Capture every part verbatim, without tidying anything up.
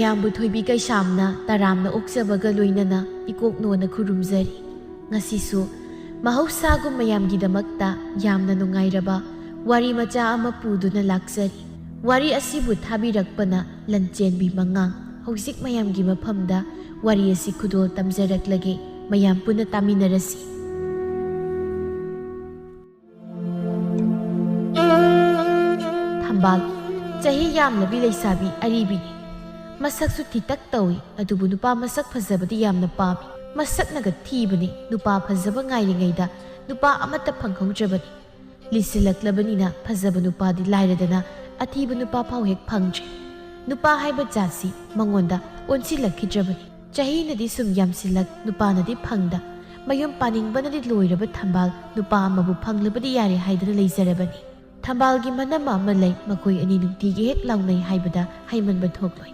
ꯃꯌꯥꯝꯕꯨ ꯊꯣꯏꯕꯤ ꯀꯩꯁꯥꯝꯅ ꯇꯔꯥꯝꯅ ꯑꯣꯛꯆꯕꯒ ꯂꯣꯏꯅꯅ ꯏꯀꯣꯛꯅꯣꯅ ꯈꯨꯔꯨꯝꯖꯔꯤ꯫ ꯉꯁꯤꯁꯨ ꯃꯍꯧꯁꯥꯒꯨꯝ ꯃꯌꯥꯝꯒꯤꯗꯃꯛꯇ ꯌꯥꯝꯅ ꯅꯨꯡꯉꯥꯏꯔꯕ ꯋꯥꯔꯤ ꯃꯆꯥ ꯑꯃ ꯄꯨꯗꯨꯅ ꯂꯥꯛꯆꯔꯤ꯫ ꯋꯥꯔꯤ ꯑꯁꯤꯕꯨ ꯊꯥꯕꯤꯔꯛꯄꯅ ꯂꯟꯆꯦꯟꯕꯤ ꯃꯉꯥꯡ꯫ ꯍꯧꯖꯤꯛ ꯃꯌꯥꯝꯒꯤ ꯃꯐꯝꯗ ꯋꯥꯔꯤ ꯑꯁꯤ ꯈꯨꯗꯣꯜ ꯇꯝꯖꯔꯛꯂꯒꯦ, ꯃꯌꯥꯝ ꯄꯨꯟꯅ ꯇꯥꯃꯤꯟꯅꯔꯁꯤ꯫ ꯊꯝꯕꯥꯜ, ꯆꯍꯤ ꯌꯥꯝꯂꯕꯤ ꯂꯩꯁꯥꯕꯤ ꯑꯔꯤꯕꯤꯅꯤ꯫ ꯃꯁꯛꯁꯨ ꯊꯤꯇꯛ ꯇꯧꯏ, ꯑꯗꯨꯕꯨ ꯅꯨꯄꯥ ꯃꯁꯛ ꯐꯖꯕꯗꯤ ꯌꯥꯝꯅ ꯄꯥꯝꯃꯤ꯫ ꯃꯁꯛꯅꯒ ꯊꯤꯕꯅꯤ, ꯅꯨꯄꯥ ꯐꯖꯕ ꯉꯥꯏꯔꯤꯉꯩꯗ ꯅꯨꯄꯥ ꯑꯃꯠꯇ ꯐꯪꯍꯧꯗ꯭ꯔꯕꯅꯤ꯫ ꯂꯤꯁꯤꯜꯂꯛꯂꯕꯅꯤꯅ ꯐꯖꯕ ꯅꯨꯄꯥꯗꯤ ꯂꯥꯏꯔꯗꯅ ꯑꯊꯤꯕ ꯅꯨꯄꯥ ꯐꯥꯎ ꯍꯦꯛ ꯐꯪꯗ꯭ꯔꯦ꯫ ꯅꯨꯄꯥ ꯍꯥꯏꯕ ꯖꯥꯠꯁꯤ ꯃꯉꯣꯟꯗ ꯑꯣꯟꯁꯤꯜꯂꯛꯈꯤꯗ꯭ꯔꯕꯅꯤ꯫ ꯆꯍꯤꯅꯗꯤ ꯁꯨꯝ ꯌꯥꯝꯁꯤꯜꯂꯛ, ꯅꯨꯄꯥꯅꯗꯤ ꯐꯪꯗ꯫ ꯃꯌꯨꯝ ꯄꯥꯅꯤꯡꯕꯅꯗꯤ ꯂꯣꯏꯔꯕ ꯊꯝꯕꯥꯜ ꯅꯨꯄꯥ ꯑꯃꯕꯨ ꯐꯪꯂꯕꯗꯤ ꯌꯥꯔꯦ ꯍꯥꯏꯗꯨꯅ ꯂꯩꯖꯔꯕꯅꯤ꯫ ꯊꯝꯕꯥꯜꯒꯤ ꯃꯅꯝ ꯑꯃ ꯂꯩ, ꯃꯈꯣꯏ ꯑꯅꯤ ꯅꯨꯡꯇꯤꯒꯤ ꯍꯦꯛ ꯂꯥꯎꯅꯩ ꯍꯥꯏꯕꯗ ꯍꯩꯃꯟꯕ ꯊꯣꯛꯂꯣꯏ꯫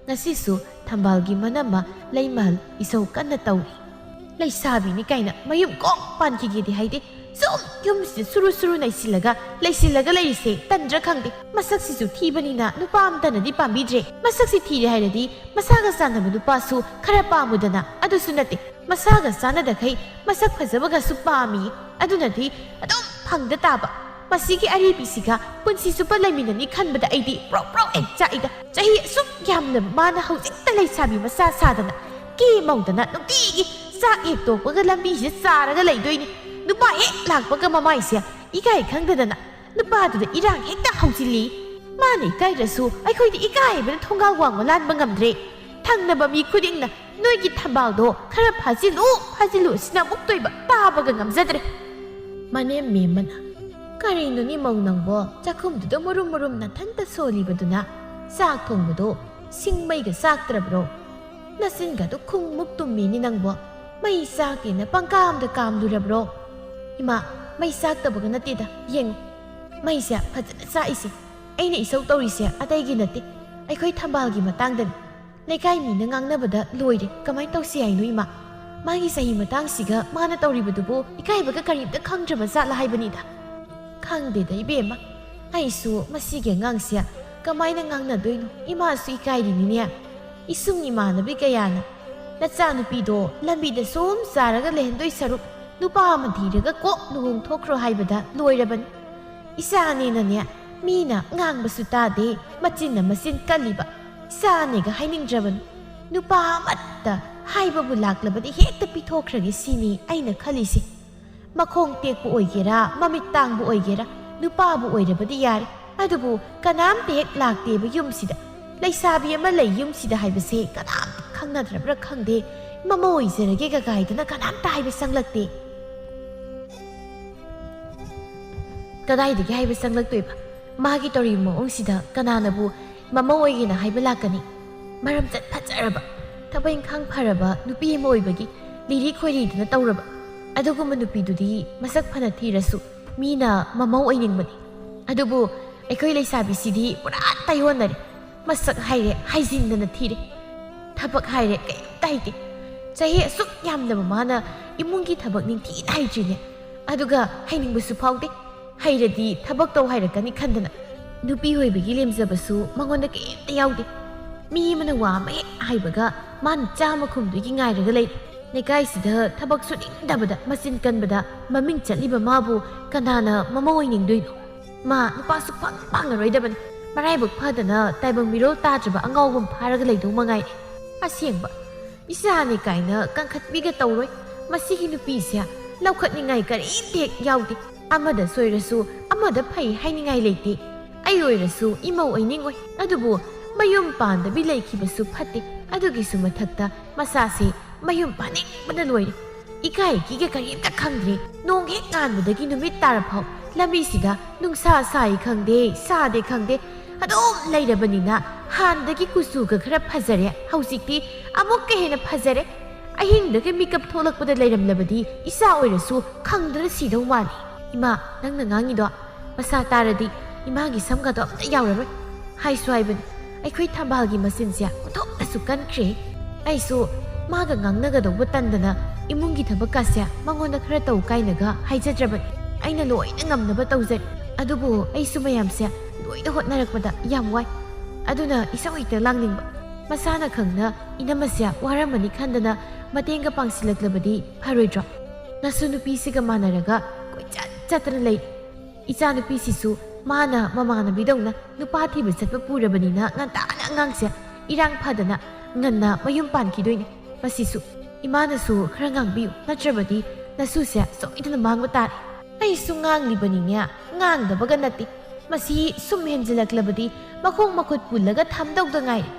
ꯉꯁꯤꯁꯨ ꯊꯝꯕꯥꯜꯒꯤ ꯃꯅꯝ ꯑꯃ ꯂꯩꯃꯍꯜ ꯏꯁꯧ ꯀꯟꯅ ꯇꯧꯏ꯫ ꯂꯩꯁꯥꯕꯤꯅꯤ ꯀꯥꯏꯅ ꯃꯌꯨꯝ ꯀꯣꯛ ꯄꯥꯟꯈꯤꯒꯦꯗꯤ ꯍꯥꯏꯗꯦ꯫ ꯁꯨꯝ ꯌꯨꯝꯁꯤꯗ ꯁꯨꯔꯨ ꯁꯨꯔꯨ ꯅꯩꯁꯤꯜꯂꯒ, ꯂꯩꯁꯤꯜꯂꯒ ꯂꯩꯔꯤꯁꯦ ꯇꯟꯗ꯭ꯔꯥ ꯈꯪꯗꯦ꯫ ꯃꯁꯛꯁꯤꯁꯨ ꯊꯤꯕꯅꯤꯅ ꯅꯨꯄꯥ ꯑꯝꯇꯅꯗꯤ ꯄꯥꯝꯕꯤꯗ꯭ꯔꯦ꯫ ꯃꯁꯛꯁꯤ ꯊꯤꯔꯦ ꯍꯥꯏꯔꯗꯤ ꯃꯁꯥꯒ ꯆꯥꯟꯅꯕ ꯅꯨꯄꯥꯁꯨ ꯈꯔ ꯄꯥꯝꯃꯨꯗꯅ꯫ ꯑꯗꯨꯁꯨ ꯅꯠꯇꯦ, ꯃꯁꯥꯒ ꯆꯥꯟꯅꯗꯈꯩ ꯃꯁꯛ ꯐꯖꯕꯒꯁꯨ ꯄꯥꯝꯃꯤ꯫ ꯑꯗꯨꯅꯗꯤ ꯑꯗꯨꯝ ꯐꯪꯗ ꯇꯥꯕ꯫ ꯃꯁꯤꯒꯤ ꯑꯔꯤꯕꯤꯁꯤꯒ ꯄꯨꯟꯁꯤ ꯆꯨꯞꯄ ꯂꯩꯃꯤꯟꯅꯅꯤ ꯈꯟꯕꯗ ꯑꯩꯗꯤ ꯄ꯭ꯔꯣꯛ ꯄ꯭ꯔꯣꯛ ꯍꯦꯛ ꯆꯥꯛꯏꯗ꯫ ꯆꯍꯤ ꯑꯁꯨꯛ ꯌꯥꯝꯂꯕ ꯃꯥꯅ ꯍꯧꯖꯤꯛꯇ ꯂꯩꯁꯥꯕꯤ ꯃꯆꯥ ꯁꯥꯗꯅ, ꯀꯦ ꯃꯧꯗꯅ ꯅꯨꯡꯇꯤꯒꯤ ꯆꯥꯛ ꯍꯦꯛ ꯇꯣꯛꯄꯒ ꯂꯝꯕꯤꯁꯤꯗ ꯆꯥꯔꯒ ꯂꯩꯗꯣꯏꯅꯤ꯫ ꯅꯨꯄꯥ ꯍꯦꯛ ꯂꯥꯛꯄꯒ ꯃꯃꯥꯏꯁꯦ ꯏꯀꯥꯏ ꯈꯪꯗꯗꯅ ꯅꯨꯄꯥꯗꯨꯗ ꯏꯔꯥꯡ ꯍꯦꯛꯇ ꯍꯧꯖꯤꯜꯂꯤ꯫ ꯃꯥꯅ ꯏꯀꯥꯏꯗ꯭ꯔꯁꯨ ꯑꯩꯈꯣꯏꯗꯤ ꯏꯀꯥꯏꯕꯅ ꯊꯣꯡꯒꯥꯜ ꯋꯥꯡꯃ ꯂꯥꯟꯕ ꯉꯝꯗ꯭ꯔꯦ꯫ ꯊꯪꯅꯕ ꯃꯤ ꯈꯨꯗꯤꯡꯅ "ꯅꯣꯏꯒꯤ ꯊꯝꯕꯥꯜꯗꯣ ꯈꯔ ꯐꯥꯖꯤꯜꯂꯨ, ꯐꯥꯖꯤꯜꯂꯨ" ꯁꯤꯅ ꯑꯃꯨꯛꯇꯣꯏꯕ ꯇꯥꯕꯒ ꯉꯝꯖꯗ꯭ꯔꯦ꯫ ꯃꯅꯦꯝ ꯃꯦꯝꯃꯅ, "ꯀꯔꯤꯅꯣꯅꯦ ꯃꯧ ꯅꯪꯕꯣ? ꯆꯥꯛꯈꯨꯝꯗꯨꯗ ꯃꯨꯔꯨꯝ ꯃꯨꯔꯨꯝ ꯅꯥꯊꯟꯇ ꯁꯣꯜꯂꯤꯕꯗꯨꯅ? ꯆꯥꯛ ꯊꯣꯡꯕꯗꯣ ꯁꯤꯡ ꯃꯩꯒ ꯆꯥꯛꯇ꯭ꯔꯕ꯭ꯔꯣ? ꯅꯆꯤꯟꯒꯗꯣ ꯈꯨꯡꯃꯨꯛ ꯇꯨꯝꯃꯤꯅꯦ ꯅꯪꯕꯣ꯫ ꯃꯩ ꯆꯥꯛꯇꯦꯅ ꯄꯪꯀꯥꯝꯗ ꯀꯥꯝꯂꯨꯔꯕ꯭ꯔꯣ?" "ꯏꯃꯥ, ꯃꯩ ꯆꯥꯛꯇꯕꯒ ꯅꯠꯇꯦꯗ, ꯌꯦꯡꯉꯨ꯫ ꯃꯩꯁꯦ ꯐꯖꯅ ꯆꯥꯛꯏꯁꯦ꯫ ꯑꯩꯅ ꯏꯁꯧ ꯇꯧꯔꯤꯁꯦ ꯑꯇꯩꯒꯤ ꯅꯠꯇꯦ, ꯑꯩꯈꯣꯏ ꯊꯝꯕꯥꯜꯒꯤ ꯃꯇꯥꯡꯗꯅꯤ꯫ ꯂꯩꯀꯥꯏ ꯃꯤꯅ ꯉꯥꯡꯅꯕꯗ ꯂꯣꯏꯔꯦ꯫ ꯀꯃꯥꯏ ꯇꯧꯁꯤ ꯍꯥꯏꯅꯣ ꯏꯃꯥ? ꯃꯥꯒꯤ ꯆꯍꯤ ꯃꯇꯥꯡꯁꯤꯒ ꯃꯥꯅ ꯇꯧꯔꯤꯕꯗꯨꯕꯨ ꯏꯀꯥꯏꯕꯒ ꯀꯔꯤꯝꯇ ꯈꯪꯗ꯭ꯔꯕ ꯖꯥꯠꯂ ꯍꯥꯏꯕꯅꯤꯗ꯫" "ꯈꯪꯗꯦꯗ ꯏꯕꯦꯝꯃ, ꯑꯩꯁꯨ ꯃꯁꯤꯒꯤ ꯑꯉꯥꯡꯁꯦ ꯀꯃꯥꯏꯅ ꯉꯥꯡꯅꯗꯣꯏꯅꯣ? ꯏꯃꯥꯁꯨ ꯏꯀꯥꯏꯔꯤꯅꯤꯅꯦ꯫ ꯏꯁꯨꯡ ꯏꯃꯥꯟꯅꯕꯤ ꯀꯌꯥꯅ "ꯅꯆꯥꯅꯨꯄꯤꯗꯣ ꯂꯝꯕꯤꯗ ꯁꯨꯝ ꯆꯥꯔꯒ ꯂꯩꯍꯟꯗꯣꯏ ꯁꯔꯨꯛ ꯅꯨꯄꯥ ꯑꯃ ꯊꯤꯔꯒ ꯀꯣꯛ ꯂꯨꯍꯣꯡꯊꯣꯛꯈ꯭ꯔꯣ" ꯍꯥꯏꯕꯗ ꯂꯣꯏꯔꯕꯅꯤ꯫ ꯏꯆꯥꯅꯦꯅꯅꯦ, ꯃꯤꯅ ꯉꯥꯡꯕꯁꯨ ꯇꯥꯗꯦ, ꯃꯆꯤꯟꯅ ꯃꯆꯤꯟ ꯀꯜꯂꯤꯕ꯫ ꯏꯆꯥꯅꯦꯒ ꯍꯥꯏꯅꯤꯡꯗ꯭ꯔꯕꯅꯤ꯫ ꯅꯨꯄꯥ ꯑꯃꯠꯇ ꯍꯥꯏꯕꯕꯨ ꯂꯥꯛꯂꯕꯗꯤ ꯍꯦꯛꯇ ꯄꯤꯊꯣꯛꯈ꯭ꯔꯒꯦ ꯁꯤꯅꯤ ꯑꯩꯅ ꯈꯜꯂꯤꯁꯦ꯫ ꯃꯈꯣꯡ ꯇꯦꯛꯄ ꯑꯣꯏꯒꯦꯔꯥ, ꯃꯃꯤꯠ ꯇꯥꯡꯕ ꯑꯣꯏꯒꯦꯔꯥ, ꯅꯨꯄꯥꯕꯨ ꯑꯣꯏꯔꯕꯗꯤ ꯌꯥꯔꯦ꯫ ꯑꯗꯨꯕꯨ ꯀꯅꯥꯝꯇ ꯍꯦꯛ ꯂꯥꯛꯇꯦꯕ ꯌꯨꯝꯁꯤꯗ꯫ ꯂꯩꯁꯥꯕꯤ ꯑꯃ ꯂꯩ ꯌꯨꯝꯁꯤꯗ ꯍꯥꯏꯕꯁꯦ ꯀꯅꯥꯝꯇ ꯈꯪꯅꯗ꯭ꯔꯕ꯭ꯔꯥ ꯈꯪꯗꯦ꯫ ꯃꯃꯧ ꯑꯣꯏꯖꯔꯒꯦ ꯀꯀꯥꯏꯗꯅ ꯀꯅꯥꯝꯇ ꯍꯥꯏꯕ ꯆꯪꯂꯛꯇꯦ꯫ ꯀꯗꯥꯏꯗꯒꯤ ꯍꯥꯏꯕ ꯆꯪꯂꯛꯇꯣꯏꯕ? ꯃꯥꯒꯤ ꯇꯧꯔꯤꯕ ꯃꯑꯣꯡꯁꯤꯗ ꯀꯅꯥꯅꯕꯨ ꯃꯃꯧ ꯑꯣꯏꯒꯦꯅ ꯍꯥꯏꯕ ꯂꯥꯛꯀꯅꯤ? ꯃꯔꯝꯆꯠ ꯐꯖꯔꯕ, ꯊꯕꯛ ꯏꯪꯈꯥꯡ ꯐꯔꯕ ꯅꯨꯄꯤ ꯑꯃ ꯑꯣꯏꯕꯒꯤ ꯂꯤꯔꯤ ꯈꯣꯏꯔꯤꯗꯅ ꯇꯧꯔꯕ ꯑꯗꯨꯒꯨꯝꯕ ꯅꯨꯄꯤꯗꯨꯗꯤ ꯃꯁꯛ ꯐꯅ ꯊꯤꯔꯁꯨ ꯃꯤꯅ ꯃꯃꯧ ꯑꯣꯏꯅꯤꯡꯕꯅꯤ꯫ ꯑꯗꯨꯕꯨ ꯑꯩꯈꯣꯏ ꯂꯩꯁꯥꯕꯤꯁꯤꯗꯤ ꯄꯨꯔꯥ ꯇꯥꯏꯑꯣꯟꯅꯔꯦ꯫ ꯃꯁꯛ ꯍꯥꯏꯔꯦ ꯍꯥꯏꯖꯤꯟꯗꯅ ꯊꯤꯔꯦ꯫ ꯊꯕꯛ ꯍꯥꯏꯔꯦ ꯀꯩꯝꯇ ꯍꯩꯇꯦ꯫ ꯆꯍꯤ ꯑꯁꯨꯛ ꯌꯥꯝꯂꯕ ꯃꯥꯅ ꯏꯃꯨꯡꯒꯤ ꯊꯕꯛ ꯅꯤꯡꯊꯤꯅ ꯍꯩꯇ꯭ꯔꯤꯅꯦ꯫ ꯑꯗꯨꯒ ꯍꯩꯅꯤꯡꯕꯁꯨ ꯐꯥꯎꯗꯦ꯫ ꯍꯩꯔꯗꯤ ꯊꯕꯛ ꯇꯧ ꯍꯥꯏꯔꯛꯀꯅꯤ ꯈꯟꯗꯅ꯫ ꯅꯨꯄꯤ ꯑꯣꯏꯕꯒꯤ ꯂꯦꯝꯖꯕꯁꯨ ꯃꯉꯣꯟꯗ ꯀꯩꯝꯇ ꯌꯥꯎꯗꯦ꯫ ꯃꯤ ꯑꯃꯅ ꯋꯥ ꯑꯃ ꯍꯦꯛ ꯍꯥꯏꯕꯒ ꯃꯥꯅ ꯆꯥꯝꯃ ꯈꯨꯝꯗꯣꯏꯒꯤ ꯉꯥꯏꯔꯒ ꯂꯩ꯫ ꯂꯩꯀꯥꯏꯁꯤꯗ ꯊꯕꯛ ꯁꯨꯅꯤꯡꯗꯕꯗ ꯃꯆꯤꯟ ꯀꯟꯕꯗ ꯃꯃꯤꯡ ꯆꯠꯂꯤꯕ ꯃꯥꯕꯨ ꯀꯅꯥꯅ ꯃꯃꯧ ꯑꯣꯏꯅꯤꯡꯗꯣꯏꯅꯣ? ꯃꯥ ꯅꯨꯄꯥꯁꯨ ꯐꯪ ꯐꯪꯉꯔꯣꯏꯗꯕꯅꯤ꯫ ꯃꯔꯥꯏꯕꯛ ꯐꯗꯅ ꯇꯥꯏꯕꯪ ꯃꯤꯔꯣꯜ ꯇꯥꯗ꯭ꯔꯕ ꯑꯉꯥꯎꯕ ꯑꯃ ꯐꯥꯔꯒ ꯂꯩꯗꯧ ꯃꯉꯥꯏꯔꯦ꯫ ꯑꯁꯦꯡꯕ, ꯏꯆꯥꯅꯤ ꯀꯥꯏꯅ ꯀꯟꯈꯠꯄꯤꯒ ꯇꯧꯔꯣꯏ꯫ ꯃꯁꯤꯒꯤ ꯅꯨꯄꯤꯁꯦ ꯂꯧꯈꯠꯅꯤꯡꯉꯥꯏ ꯀꯔꯤꯝꯇ ꯍꯦꯛ ꯌꯥꯎꯗꯦ꯫ ꯑꯃꯗ ꯁꯣꯏꯔꯁꯨ ꯑꯃꯗ ꯐꯩ ꯍꯥꯏꯅꯤꯡꯉꯥꯏ ꯂꯩꯇꯦ꯫ ꯑꯩ ꯑꯣꯏꯔꯁꯨ ꯏꯃꯧ ꯑꯣꯏꯅꯤꯡꯉꯣꯏ꯫ ꯑꯗꯨꯕꯨ ꯃꯌꯨꯝ ꯄꯥꯟꯗꯕꯤ ꯂꯩꯈꯤꯕꯁꯨ ꯐꯠꯇꯦ꯫ ꯑꯗꯨꯒꯤꯁꯨ ꯃꯊꯛꯇ ꯃꯆꯥꯁꯦ ꯃꯌꯨꯝ ꯄꯥꯅꯤꯡꯕꯅ ꯂꯣꯏꯔꯦ꯫ ꯏꯀꯥꯏ ꯏꯀꯤꯒ ꯀꯔꯤꯝꯇ ꯈꯪꯗ꯭ꯔꯦ꯫ ꯅꯣꯡ ꯍꯦꯛ ꯉꯥꯟꯕꯗꯒꯤ ꯅꯨꯃꯤꯠ ꯇꯥꯔꯐꯥꯎ ꯂꯝꯕꯤꯁꯤꯗ ꯅꯨꯡꯁꯥ ꯁꯥꯏ ꯈꯪꯗꯦ, ꯁꯥꯗꯦ ꯈꯪꯗꯦ, ꯑꯗꯨꯝ ꯂꯩꯔꯕꯅꯤꯅ ꯍꯥꯟꯅꯗꯒꯤ ꯀꯨꯆꯨꯒ ꯈꯔ ꯐꯖꯔꯦ, ꯍꯧꯖꯤꯛꯇꯤ ꯑꯃꯨꯛꯀ ꯍꯦꯟꯅ ꯐꯖꯔꯦ꯫ ꯑꯍꯤꯡꯗꯒ ꯃꯤꯀꯞ ꯊꯣꯛꯂꯛꯄꯗ ꯂꯩꯔꯝꯂꯕꯗꯤ ꯏꯆꯥ ꯑꯣꯏꯔꯁꯨ ꯈꯪꯗꯅ ꯁꯤꯗꯧ ꯃꯥꯜꯂꯤ꯫ ꯏꯃꯥ, ꯅꯪꯅ ꯉꯥꯡꯉꯤꯗꯣ ꯃꯁꯥ ꯇꯥꯔꯗꯤ ꯏꯃꯥꯒꯤ ꯁꯝꯒꯗꯣ ꯑꯝꯇ ꯌꯥꯎꯔꯔꯣꯏ꯫ ꯍꯥꯏꯁꯨ ꯍꯥꯏꯕꯅꯤ, ꯑꯩꯈꯣꯏ ꯊꯝꯕꯥꯜꯒꯤ ꯃꯆꯤꯟꯁꯦ ꯑꯣꯟꯊꯣꯛꯅꯁꯨ ꯀꯟꯈ꯭ꯔꯦ꯫ ꯑꯩꯁꯨ ꯃꯥꯒ ꯉꯥꯡꯅꯒꯗꯧꯕ ꯇꯟꯗꯅ ꯏꯃꯨꯡꯒꯤ ꯊꯕꯛꯀꯥꯁꯦ ꯃꯉꯣꯟꯗ ꯈꯔ ꯇꯧ ꯀꯥꯏꯅꯒ ꯍꯥꯏꯖꯗ꯭ꯔꯕꯅꯤ꯫ ꯑꯩꯅ ꯂꯣꯏꯅ ꯉꯝꯅꯕ ꯇꯧꯖꯔꯦ꯫ ꯑꯗꯨꯕꯨ ꯑꯩꯁꯨ ꯃꯌꯥꯝꯁꯦ ꯂꯣꯏꯅ ꯍꯣꯠꯅꯔꯛꯄꯗ ꯌꯥꯝ ꯋꯥꯏ꯫ ꯑꯗꯨꯅ ꯏꯁꯧ ꯍꯦꯛꯇ ꯂꯥꯡꯅꯤꯡꯕ꯫ ꯃꯁꯥꯅ ꯈꯪꯅ ꯏꯅꯝꯃꯁꯦ ꯋꯥꯔꯝꯃꯅꯤ ꯈꯟꯗꯅ ꯃꯇꯦꯡꯒ ꯄꯥꯡꯁꯤꯜꯂꯛꯂꯕꯗꯤ ꯐꯔꯣꯏꯗ꯭ꯔꯣ? ꯅꯁꯨ ꯅꯨꯄꯤꯁꯤꯒ ꯃꯥꯟꯅꯔꯒ ꯀꯣꯏꯆꯠ ꯆꯠꯇꯅ ꯂꯩ꯫ ꯏꯆꯥꯅꯨꯄꯤꯁꯤꯁꯨ ꯃꯥꯅ ꯃꯃꯥꯟꯅꯕꯤꯗꯧꯅ ꯅꯨꯄꯥ ꯊꯤꯕ ꯆꯠꯄ ꯄꯨꯔꯕꯅꯤꯅ ꯉꯟꯇꯥꯅ ꯑꯉꯥꯡꯁꯦ ꯏꯔꯥꯡ ꯐꯗꯅ ꯉꯟꯅ ꯃꯌꯨꯝ ꯄꯥꯟꯈꯤꯗꯣꯏꯅꯤ꯫ ꯃꯁꯤꯁꯨ ꯏꯃꯥꯅꯁꯨ ꯈꯔ ꯉꯥꯡꯕꯤꯌꯨ, ꯅꯠꯇ꯭ꯔꯕꯗꯤ ꯅꯁꯨꯁꯦ ꯁꯣꯏꯗꯅ ꯃꯥꯡꯕ ꯇꯥꯔꯦ꯫ ꯑꯩꯁꯨ ꯉꯥꯡꯂꯤꯕꯅꯤꯅꯦ, ꯉꯥꯡꯗꯕꯒ ꯅꯠꯇꯦ꯫ ꯃꯁꯤ ꯁꯨꯝ ꯍꯦꯟꯖꯤꯜꯂꯛꯂꯕꯗꯤ ꯃꯈꯣꯡ ꯃꯈꯨꯠ ꯄꯨꯜꯂꯒ ꯊꯝꯗꯧꯗ ꯉꯥꯏꯔꯦ꯫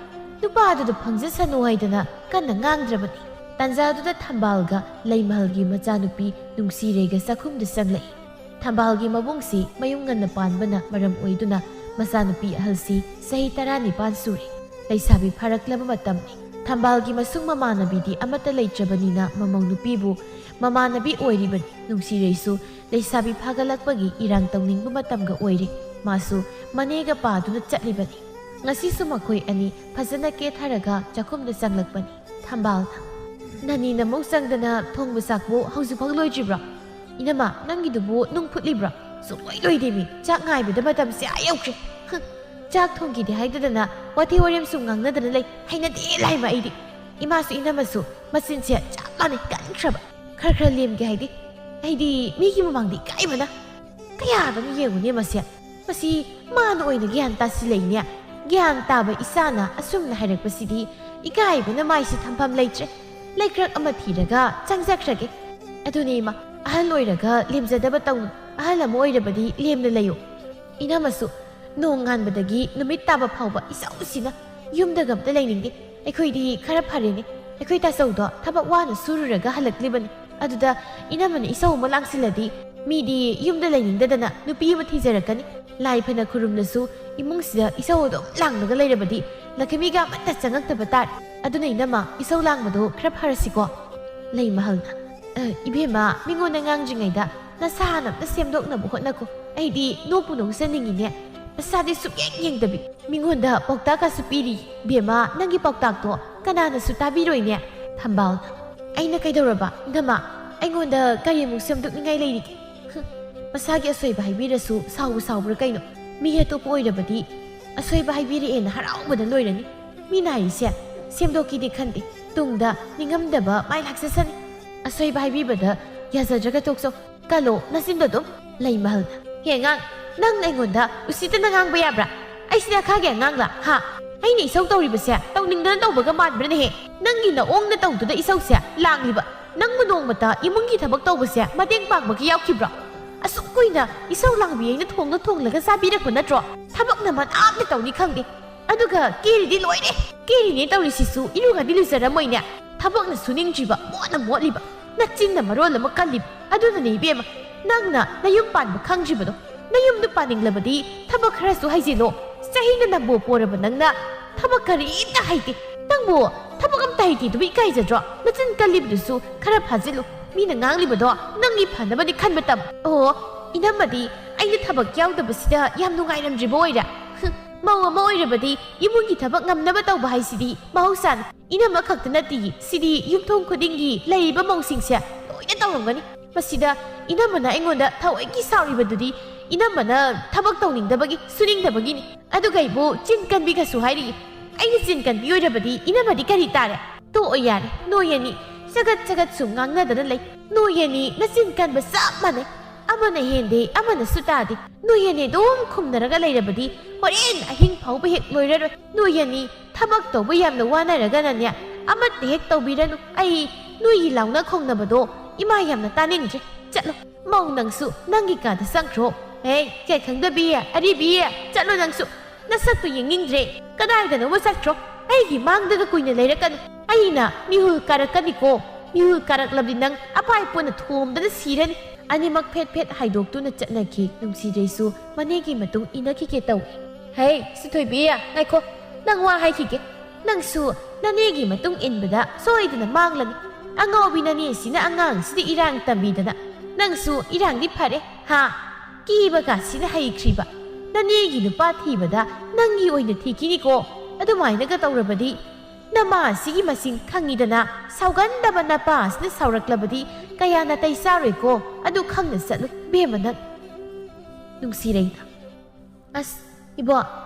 ꯅꯨꯄꯥꯗꯨꯗ ꯐꯪꯖꯁꯅꯨ ꯍꯥꯏꯗꯅ ꯀꯟꯅ ꯉꯥꯡꯗ꯭ꯔꯕꯅꯤ꯫ ꯇꯥꯟꯖꯥꯗꯨꯗ ꯊꯝꯕꯥꯜꯒ ꯂꯩꯃꯍꯜꯒꯤ ꯃꯆꯥꯅꯨꯄꯤ ꯅꯨꯡꯁꯤꯔꯩꯒ ꯆꯥꯛꯈꯨꯝꯗ ꯆꯪꯂꯛꯏ꯫ ꯊꯝꯕꯥꯜꯒꯤ ꯃꯕꯨꯡꯁꯤ ꯃꯌꯨꯝ ꯉꯟꯅ ꯄꯥꯟꯕꯅ ꯃꯔꯝ ꯑꯣꯏꯗꯨꯅ ꯃꯆꯥꯅꯨꯄꯤ ꯑꯍꯜꯁꯤ ꯆꯍꯤ ꯇꯔꯥꯅꯤꯄꯥꯟ ꯁꯨꯔꯦ꯫ ꯂꯩꯁꯥꯕꯤ ꯐꯥꯔꯛꯂꯕ ꯃꯇꯝꯅꯤ꯫ ꯊꯝꯕꯥꯜꯒꯤ ꯃꯁꯨꯡ ꯃꯃꯥꯟꯅꯕꯤꯗꯤ ꯑꯃꯠꯇ ꯂꯩꯇ꯭ꯔꯕꯅꯤꯅ ꯃꯃꯧ ꯅꯨꯄꯤꯕꯨ ꯃꯃꯥꯟꯅꯕꯤ ꯑꯣꯏꯔꯤꯕꯅꯤ꯫ ꯅꯨꯡꯁꯤꯔꯩꯁꯨ ꯂꯩꯁꯥꯕꯤ ꯐꯥꯒꯠꯂꯛꯄꯒꯤ ꯏꯔꯥꯡ ꯇꯧꯅꯤꯡꯕ ꯃꯇꯝꯒ ꯑꯣꯏꯔꯦ꯫ ꯃꯥꯁꯨ ꯃꯅꯦꯒ ꯄꯥꯗꯨꯅ ꯆꯠꯂꯤꯕꯅꯤ꯫ ꯉꯁꯤꯁꯨ ꯃꯈꯣꯏ ꯑꯅꯤ ꯐꯖꯅ ꯀꯦꯊꯔꯒ ꯆꯥꯛꯈꯨꯝꯗ ꯆꯪꯂꯛꯄꯅꯤ꯫ ꯊꯝꯕꯥꯜꯅ, "ꯅꯅꯤ ꯅꯃꯧ ꯆꯪꯗꯅ ꯊꯣꯡꯕ ꯆꯥꯛꯄꯨ ꯍꯧꯖꯤꯛꯐꯥꯎ ꯂꯣꯏꯗ꯭ꯔꯤꯕ꯭ꯔꯣ? ꯏꯅꯝꯃ, ꯅꯪꯒꯤꯗꯨꯕꯨ ꯅꯨꯡ ꯐꯨꯠꯂꯤꯕ꯭ꯔꯣ? ꯁꯨꯡꯂꯣꯏ ꯂꯣꯏꯗꯦꯃꯤ, ꯆꯥꯛ ꯉꯥꯏꯕꯗ ꯃꯇꯝꯁꯦ ꯑꯥ ꯌꯧꯈ꯭ꯔꯦ꯫ ꯍꯨꯝ, ꯆꯥꯛ ꯊꯣꯡꯈꯤꯗꯦ ꯍꯥꯏꯗꯗꯅ ꯋꯥꯊꯤ ꯋꯥꯔꯦꯝ ꯁꯨꯝ ꯉꯥꯡꯅꯗꯅ ꯂꯩ꯫ ꯍꯩꯅꯗꯦ ꯂꯥꯏꯃ ꯑꯩꯗꯤ꯫ ꯏꯃꯥꯁꯨ ꯏꯅꯝꯃꯁꯨ ꯃꯆꯤꯟꯁꯦ ꯆꯞ ꯃꯥꯟꯅꯩ, ꯀꯟꯈ꯭ꯔꯕ꯫ ꯈꯔ ꯈꯔ ꯂꯦꯝꯒꯦ ꯍꯥꯏꯗꯤ꯫ ꯑꯩꯗꯤ ꯃꯤꯒꯤ ꯃꯃꯥꯡꯗ ꯏꯀꯥꯏꯕꯅ꯫ ꯀꯌꯥꯗꯅꯣ ꯌꯦꯡꯉꯨꯅꯦ ꯃꯁꯦ꯫ ꯃꯁꯤ ꯃꯥꯅ ꯑꯣꯏꯅ ꯒ꯭ꯌꯥꯟ ꯇꯥꯁꯤꯜꯂꯛꯏꯅꯦ꯫ ꯒ꯭ꯌꯥꯟ ꯇꯥꯕ ꯏꯆꯥꯅ ꯑꯁꯨꯝꯅ ꯍꯥꯏꯔꯛꯄꯁꯤꯗꯤ ꯏꯀꯥꯏꯕꯅ ꯃꯥꯏꯁꯦ ꯊꯝꯐꯝ ꯂꯩꯇ꯭ꯔꯦ꯫ ꯂꯩꯀ꯭ꯔꯛ ꯑꯃ ꯊꯤꯔꯒ ꯆꯪꯖꯈ꯭ꯔꯒꯦ꯫ ꯑꯗꯨꯅꯦ ꯏꯃꯥ, ꯑꯍꯜ ꯑꯣꯏꯔꯒ ꯂꯦꯝꯖꯗꯕ ꯇꯧꯅꯨ꯫ ꯑꯍꯜ ꯑꯃ ꯑꯣꯏꯔꯕꯗꯤ ꯂꯦꯝꯅ ꯂꯩꯌꯨ꯫ ꯏꯅꯝꯃꯁꯨ ꯅꯣꯡ ꯉꯥꯟꯕꯗꯒꯤ ꯅꯨꯃꯤꯠ ꯇꯥꯕ ꯐꯥꯎꯕ ꯏꯆꯧꯁꯤꯅ ꯌꯨꯝꯗꯒ ꯑꯝꯇ ꯂꯩꯅꯤꯡꯗꯦ꯫ ꯑꯩꯈꯣꯏꯗꯤ ꯈꯔ ꯐꯔꯦꯅꯦ꯫ ꯑꯩꯈꯣꯏ ꯇꯥꯆꯧꯗꯣ ꯊꯕꯛ ꯋꯥꯅ ꯁꯨꯔꯨꯔꯒ ꯍꯜꯂꯛꯂꯤꯕꯅꯤ꯫ ꯑꯗꯨꯗ ꯏꯅꯝꯃꯅ ꯏꯁꯧ ꯑꯃ ꯂꯥꯡꯁꯤꯜꯂꯗꯤ ꯃꯤꯗꯤ ꯌꯨꯝꯗ ꯂꯩꯅꯤꯡꯗꯗꯅ ꯅꯨꯄꯤ ꯑꯃ ꯊꯤꯖꯔꯛꯀꯅꯤ꯫ ꯂꯥꯏ ꯐꯅ ꯈꯨꯔꯨꯝꯂꯁꯨ ꯏꯃꯨꯡꯁꯤꯗ ꯏꯁꯧ ꯑꯗꯨꯝ ꯂꯥꯡꯂꯒ ꯂꯩꯔꯕꯗꯤ ꯂꯛꯈꯃꯤꯒ ꯑꯃꯠꯇ ꯆꯪꯉꯛꯇꯕ ꯇꯥꯔꯦ꯫ ꯑꯗꯨꯅ ꯏꯅꯝꯃ, ꯏꯁꯧ ꯂꯥꯡꯕꯗꯣ ꯈꯔ ꯐꯔꯁꯤꯀꯣ꯫ ꯂꯩꯃꯍꯜꯅ, "ꯑ, ꯏꯕꯦꯝꯃ, ꯃꯤꯉꯣꯟꯗ ꯉꯥꯡꯗ꯭ꯔꯤꯉꯩꯗ ꯅꯁꯥ ꯍꯥꯟꯅ ꯑꯝꯇ ꯁꯦꯝꯗꯣꯛꯅꯕ ꯍꯣꯠꯅꯀꯣ꯫ ꯑꯩꯗꯤ ꯅꯣꯛꯄꯨ ꯅꯣꯛꯆꯅꯤꯡꯉꯤꯅꯦ꯫ ꯅꯁꯥꯗꯤ ꯁꯨꯛꯌꯦꯡ ꯌꯦꯡꯗꯕꯤ꯫ ꯃꯤꯉꯣꯟꯗ ꯄꯥꯎꯇꯥꯛꯀꯁꯨ ꯄꯤꯔꯤ꯫ ꯕꯦꯝꯃ, ꯅꯪꯒꯤ ꯄꯥꯎꯇꯥꯛꯇꯣ ꯀꯅꯥꯅꯁꯨ ꯇꯥꯕꯤꯔꯣꯏꯅꯦ?" ꯊꯝꯕꯥꯜꯅ, "ꯑꯩꯅ ꯀꯩꯗꯧꯔꯕ? ꯏꯅꯝꯃ, ꯑꯩꯉꯣꯟꯗ ꯀꯔꯤꯃꯨꯛ ꯁꯦꯝꯗꯣꯛꯅꯤꯡꯉꯥꯏ ꯂꯩꯔꯤꯒꯦ? ꯍꯨꯝ, ꯃꯁꯥꯒꯤ ꯑꯁꯣꯏꯕ ꯍꯥꯏꯕꯤꯔꯁꯨ ꯁꯥꯎꯕꯨ ꯁꯥꯎꯕ꯭ꯔꯥ ꯀꯩꯅꯣ? ꯃꯤ ꯑꯇꯣꯞꯄ ꯑꯣꯏꯔꯕꯗꯤ ꯑꯁꯣꯏꯕ ꯍꯥꯏꯕꯤꯔꯛꯑꯦꯅ ꯍꯔꯥꯎꯕꯅ ꯂꯣꯏꯔꯅꯤ꯫ ꯃꯤꯅ ꯍꯥꯏꯔꯤꯁꯦ ꯁꯦꯝꯗꯣꯛꯀꯦꯗꯤ ꯈꯟꯗꯦ꯫ ꯇꯨꯡꯗ ꯅꯤꯡꯉꯝꯗꯕ ꯃꯥꯏ ꯂꯥꯛꯆꯁꯅꯤ꯫ ꯑꯁꯣꯏꯕ ꯍꯥꯏꯕꯤꯕꯗ ꯌꯥꯖꯗ꯭ꯔꯒ ꯇꯣꯛꯆꯧ꯫ ꯀꯜꯂꯣ ꯅꯆꯤꯟꯗꯣ ꯑꯗꯨꯝ꯫ ꯂꯩꯃꯍꯜꯅ, "ꯍꯦ ꯑꯉꯥꯡ, ꯅꯪ ꯑꯩꯉꯣꯟꯗ ꯎꯁꯤꯠꯇꯅ ꯉꯥꯡꯕ ꯌꯥꯕ꯭ꯔꯥ? ꯑꯩꯁꯤꯅ ꯈꯥꯒꯤ ꯑꯉꯥꯡꯂꯥ? ꯍꯥ? ꯑꯩꯅ ꯏꯁꯧ ꯇꯧꯔꯤꯕꯁꯦ ꯇꯧꯅꯤꯡꯗꯅ ꯇꯧꯕꯒ ꯃꯥꯟꯕ꯭ꯔꯅꯦꯍꯦ? ꯅꯪꯒꯤ ꯅꯑꯣꯡ ꯅꯇꯧꯗꯨꯗ ꯏꯁꯧꯁꯦ ꯂꯥꯡꯂꯤꯕ꯫ ꯅꯪꯕꯨ ꯅꯣꯡꯃꯇ ꯏꯃꯨꯡꯒꯤ ꯊꯕꯛ ꯇꯧꯕꯁꯦ ꯃꯇꯦꯡ ꯄꯥꯡꯕꯒ ꯌꯥꯎꯈꯤꯕ꯭ꯔꯣ? ꯑꯁꯨꯛ ꯀꯨꯏꯅ ꯏꯁꯧ ꯂꯥꯡꯕꯤ ꯑꯩꯅ ꯊꯣꯡꯅ ꯊꯣꯡꯂꯒ ꯆꯥꯕꯤꯔꯛꯄ ꯅꯠꯇ꯭ꯔꯣ? ꯊꯕꯛꯅ ꯃꯅꯥ ꯑꯃꯠꯇ ꯇꯧꯅꯤ ꯈꯪꯗꯦ꯫ ꯑꯗꯨꯒ ꯀꯦꯔꯤꯗꯤ ꯂꯣꯏꯔꯦ꯫ ꯀꯦꯔꯤꯅꯦ ꯇꯧꯔꯤꯁꯤꯁꯨ ꯏꯔꯨꯒꯗꯤ ꯂꯨꯖꯔꯝꯃꯣꯏꯅꯦ꯫ ꯊꯕꯛꯅ ꯁꯨꯅꯤꯡꯗ꯭ꯔꯤꯕ, ꯃꯣꯠꯅ ꯃꯣꯠꯂꯤꯕ꯫ ꯅꯆꯤꯟꯅ ꯃꯔꯣꯜ ꯑꯃ ꯀꯜꯂꯤꯕ꯫ ꯑꯗꯨꯅꯅꯦ ꯏꯕꯦꯝꯃ, ꯅꯪꯅ ꯅꯌꯨꯝ ꯄꯥꯟꯕ ꯈꯪꯗ꯭ꯔꯤꯕꯗꯣ꯫ ꯅꯌꯨꯝꯗ ꯄꯥꯅꯤꯡꯂꯕꯗꯤ ꯊꯕꯛ ꯈꯔꯁꯨ ꯍꯩꯖꯤꯜꯂꯣ꯫ ꯆꯍꯤꯅ ꯅꯝꯕꯣ ꯄꯣꯔꯕ ꯅꯪꯅ ꯊꯕꯛ ꯀꯔꯤꯝꯇ ꯍꯩꯇꯦ꯫ ꯅꯪꯕꯨ ꯊꯕꯛ ꯑꯝꯇ ꯍꯩꯇꯦꯗꯨꯕꯨ ꯏꯀꯥꯏꯖꯗ꯭ꯔꯣ? ꯅꯆꯤꯟ ꯀꯜꯂꯤꯕꯗꯨꯁꯨ ꯈꯔ ꯐꯥꯖꯤꯜꯂꯨ꯫ ꯃꯤꯅ ꯉꯥꯡꯂꯤꯕꯗꯣ ꯅꯪꯒꯤ ꯐꯅꯕꯅꯤ ꯈꯟꯕ ꯇꯝꯃꯨ꯫ ꯑꯣ, ꯏꯅꯝꯃꯗꯤ ꯑꯩꯅ ꯊꯕꯛ ꯌꯥꯎꯗꯕꯁꯤꯗ ꯌꯥꯝ ꯅꯨꯡꯉꯥꯏꯔꯝꯗ꯭ꯔꯤꯕ ꯑꯣꯏꯔꯦ꯫ ꯍꯨꯝ, ꯃꯧ ꯑꯃ ꯑꯣꯏꯔꯕꯗꯤ ꯏꯃꯨꯡꯒꯤ ꯊꯕꯛ ꯉꯝꯅꯕ ꯇꯧꯕ ꯍꯥꯏꯁꯤꯗꯤ ꯃꯍꯧꯁꯥꯅꯤ꯫ ꯏꯅꯝꯃ ꯈꯛꯇ ꯅꯠꯇꯤꯌꯦ, ꯁꯤꯗꯤ ꯌꯨꯝꯊꯣꯡ ꯈꯨꯗꯤꯡꯒꯤ ꯂꯩꯔꯤꯕ ꯃꯧꯁꯤꯡꯁꯦ ꯂꯣꯏꯅ ꯇꯧꯔꯝꯒꯅꯤ꯫ ꯃꯁꯤꯗ ꯏꯅꯝꯃꯅ ꯑꯩꯉꯣꯟꯗ ꯊꯑꯣꯏꯒꯤ ꯁꯥꯎꯔꯤꯕꯗꯨꯗꯤ ꯏꯅꯝꯃꯅ ꯊꯕꯛ ꯇꯧꯅꯤꯡꯗꯕꯒꯤ, ꯁꯨꯅꯤꯡꯗꯕꯒꯤꯅꯤ꯫ ꯑꯗꯨꯒ ꯑꯩꯕꯨ ꯆꯤꯟ ꯀꯟꯕꯤꯒꯁꯨ ꯍꯥꯏꯔꯤ꯫ ꯑꯩꯅ ꯆꯤꯟ ꯀꯟꯕꯤ ꯑꯣꯏꯔꯕꯗꯤ ꯏꯅꯝꯃꯗꯤ ꯀꯔꯤ ꯇꯥꯔꯦ? ꯇꯣꯛꯑꯣ ꯌꯥꯔꯦ, ꯅꯣꯏ ꯑꯅꯤ ꯆꯒꯠ ꯆꯒꯠ ꯁꯨꯝ ꯉꯥꯡꯅꯗꯅ ꯂꯩ꯫ ꯅꯣꯏ ꯑꯅꯤ ꯅꯆꯤꯟ ꯀꯟꯕ ꯆꯞ ꯃꯥꯟꯅꯩ꯫ ꯑꯃꯅ ꯍꯦꯟꯗꯦ, ꯑꯃꯅꯁꯨ ꯇꯥꯗꯦ꯫ ꯅꯣꯏ ꯑꯅꯤ ꯑꯗꯨꯝ ꯈꯨꯝꯅꯔꯒ ꯂꯩꯔꯕꯗꯤ ꯍꯣꯔꯦꯟ ꯑꯍꯤꯡ ꯐꯥꯎꯕ ꯍꯦꯛ ꯂꯣꯏꯔꯔꯣꯏ꯫ ꯅꯣꯏ ꯑꯅꯤ ꯊꯕꯛ ꯇꯧꯕ ꯌꯥꯝꯅ ꯋꯥꯅꯔꯒꯅꯅꯦ, ꯑꯃꯠꯇ ꯍꯦꯛ ꯇꯧꯕꯤꯔꯅꯨ꯫ ꯑꯩ ꯅꯣꯏꯒꯤ ꯂꯥꯎꯅ ꯈꯣꯡꯅꯕꯗꯣ ꯏꯃꯥ ꯌꯥꯝꯅ ꯇꯥꯅꯤꯡꯗ꯭ꯔꯦ꯫ ꯆꯠꯂꯣ, ꯃꯧ ꯅꯪꯁꯨ ꯅꯪꯒꯤ ꯀꯥꯗ ꯆꯪꯈ꯭ꯔꯣ꯫ ꯍꯦ, ꯏꯀꯥꯏ ꯈꯪꯗꯕꯤ, ꯑꯔꯤꯕꯤ, ꯆꯠꯂꯣ ꯅꯪꯁꯨ꯫ ꯅꯁꯛꯇꯨ ꯌꯦꯡꯅꯤꯡꯗ꯭ꯔꯦ꯫ ꯀꯗꯥꯏꯗꯅꯣꯃ ꯆꯠꯈ꯭ꯔꯣ꯫ ꯑꯩꯒꯤ ꯃꯥꯡꯗꯒ ꯀꯨꯏꯅ ꯂꯩꯔꯛꯀꯅꯨ꯫ ꯑꯩꯅ ꯃꯤꯍꯨꯜ ꯀꯥꯔꯛꯀꯅꯤꯀꯣ꯫ ꯃꯤꯍꯨꯜ ꯀꯥꯔꯛꯂꯕꯗꯤ ꯅꯪ ꯑꯄꯥꯏ ꯄꯣꯟꯅ ꯊꯣꯝꯗꯅ ꯁꯤꯔꯅꯤ꯫ ꯑꯅꯤꯃꯛ ꯐꯦꯠ ꯐꯦꯠ ꯍꯥꯏꯗꯣꯛꯇꯨꯅ ꯆꯠꯅꯈꯤ꯫ ꯅꯨꯡꯁꯤꯔꯩꯁꯨ ꯃꯅꯦꯒꯤ ꯃꯇꯨꯡ ꯏꯟꯅꯈꯤꯒꯦ ꯇꯧꯏ꯫ ꯍꯦ, ꯁꯤꯊꯣꯏꯕꯤ, ꯉꯥꯏꯈꯣ꯫ ꯅꯪ ꯋꯥ ꯍꯥꯏꯈꯤꯒꯦ꯫ ꯅꯪꯁꯨ ꯅꯅꯦꯒꯤ ꯃꯇꯨꯡ ꯏꯟꯕꯗ ꯁꯣꯏꯗꯅ ꯃꯥꯡꯂꯅꯤ꯫ ꯑꯉꯥꯎꯕꯤ ꯅꯅꯦꯁꯤꯅ ꯑꯉꯥꯡꯁꯤꯗ ꯏꯔꯥꯡ ꯇꯝꯕꯤꯗꯅ꯫ ꯅꯪꯁꯨ ꯏꯔꯥꯡꯗꯤ ꯐꯔꯦ, ꯍꯥ? ꯀꯤꯕꯒꯁꯤꯅ ꯍꯩꯈ꯭ꯔꯤꯕ꯫ ꯅꯅꯦꯒꯤ ꯅꯨꯄꯥ ꯊꯤꯕꯗ ꯅꯪꯒꯤ ꯑꯣꯏꯅ ꯊꯤꯈꯤꯅꯤꯀꯣ꯫ ꯑꯗꯨꯃꯥꯏꯅꯒ ꯇꯧꯔꯕꯗꯤ ꯅꯃꯥ ꯑꯁꯤꯒꯤ ꯃꯁꯤꯡ ꯈꯪꯉꯤꯗꯅ꯫ ꯁꯥꯎꯒꯟꯗꯕ ꯅꯄꯥ ꯑꯁꯤꯅ ꯁꯥꯎꯔꯛꯂꯕꯗꯤ ꯀꯌꯥ ꯅꯥꯇꯩ ꯆꯥꯔꯣꯏꯀꯣ꯫ ꯑꯗꯨ ꯈꯪꯅ ꯆꯠꯂꯨ ꯏꯕꯦꯝꯃ ꯅꯪ꯫ ꯅꯨꯡꯁꯤꯔꯩꯅ, "ꯑꯁ, ꯏꯕꯣ,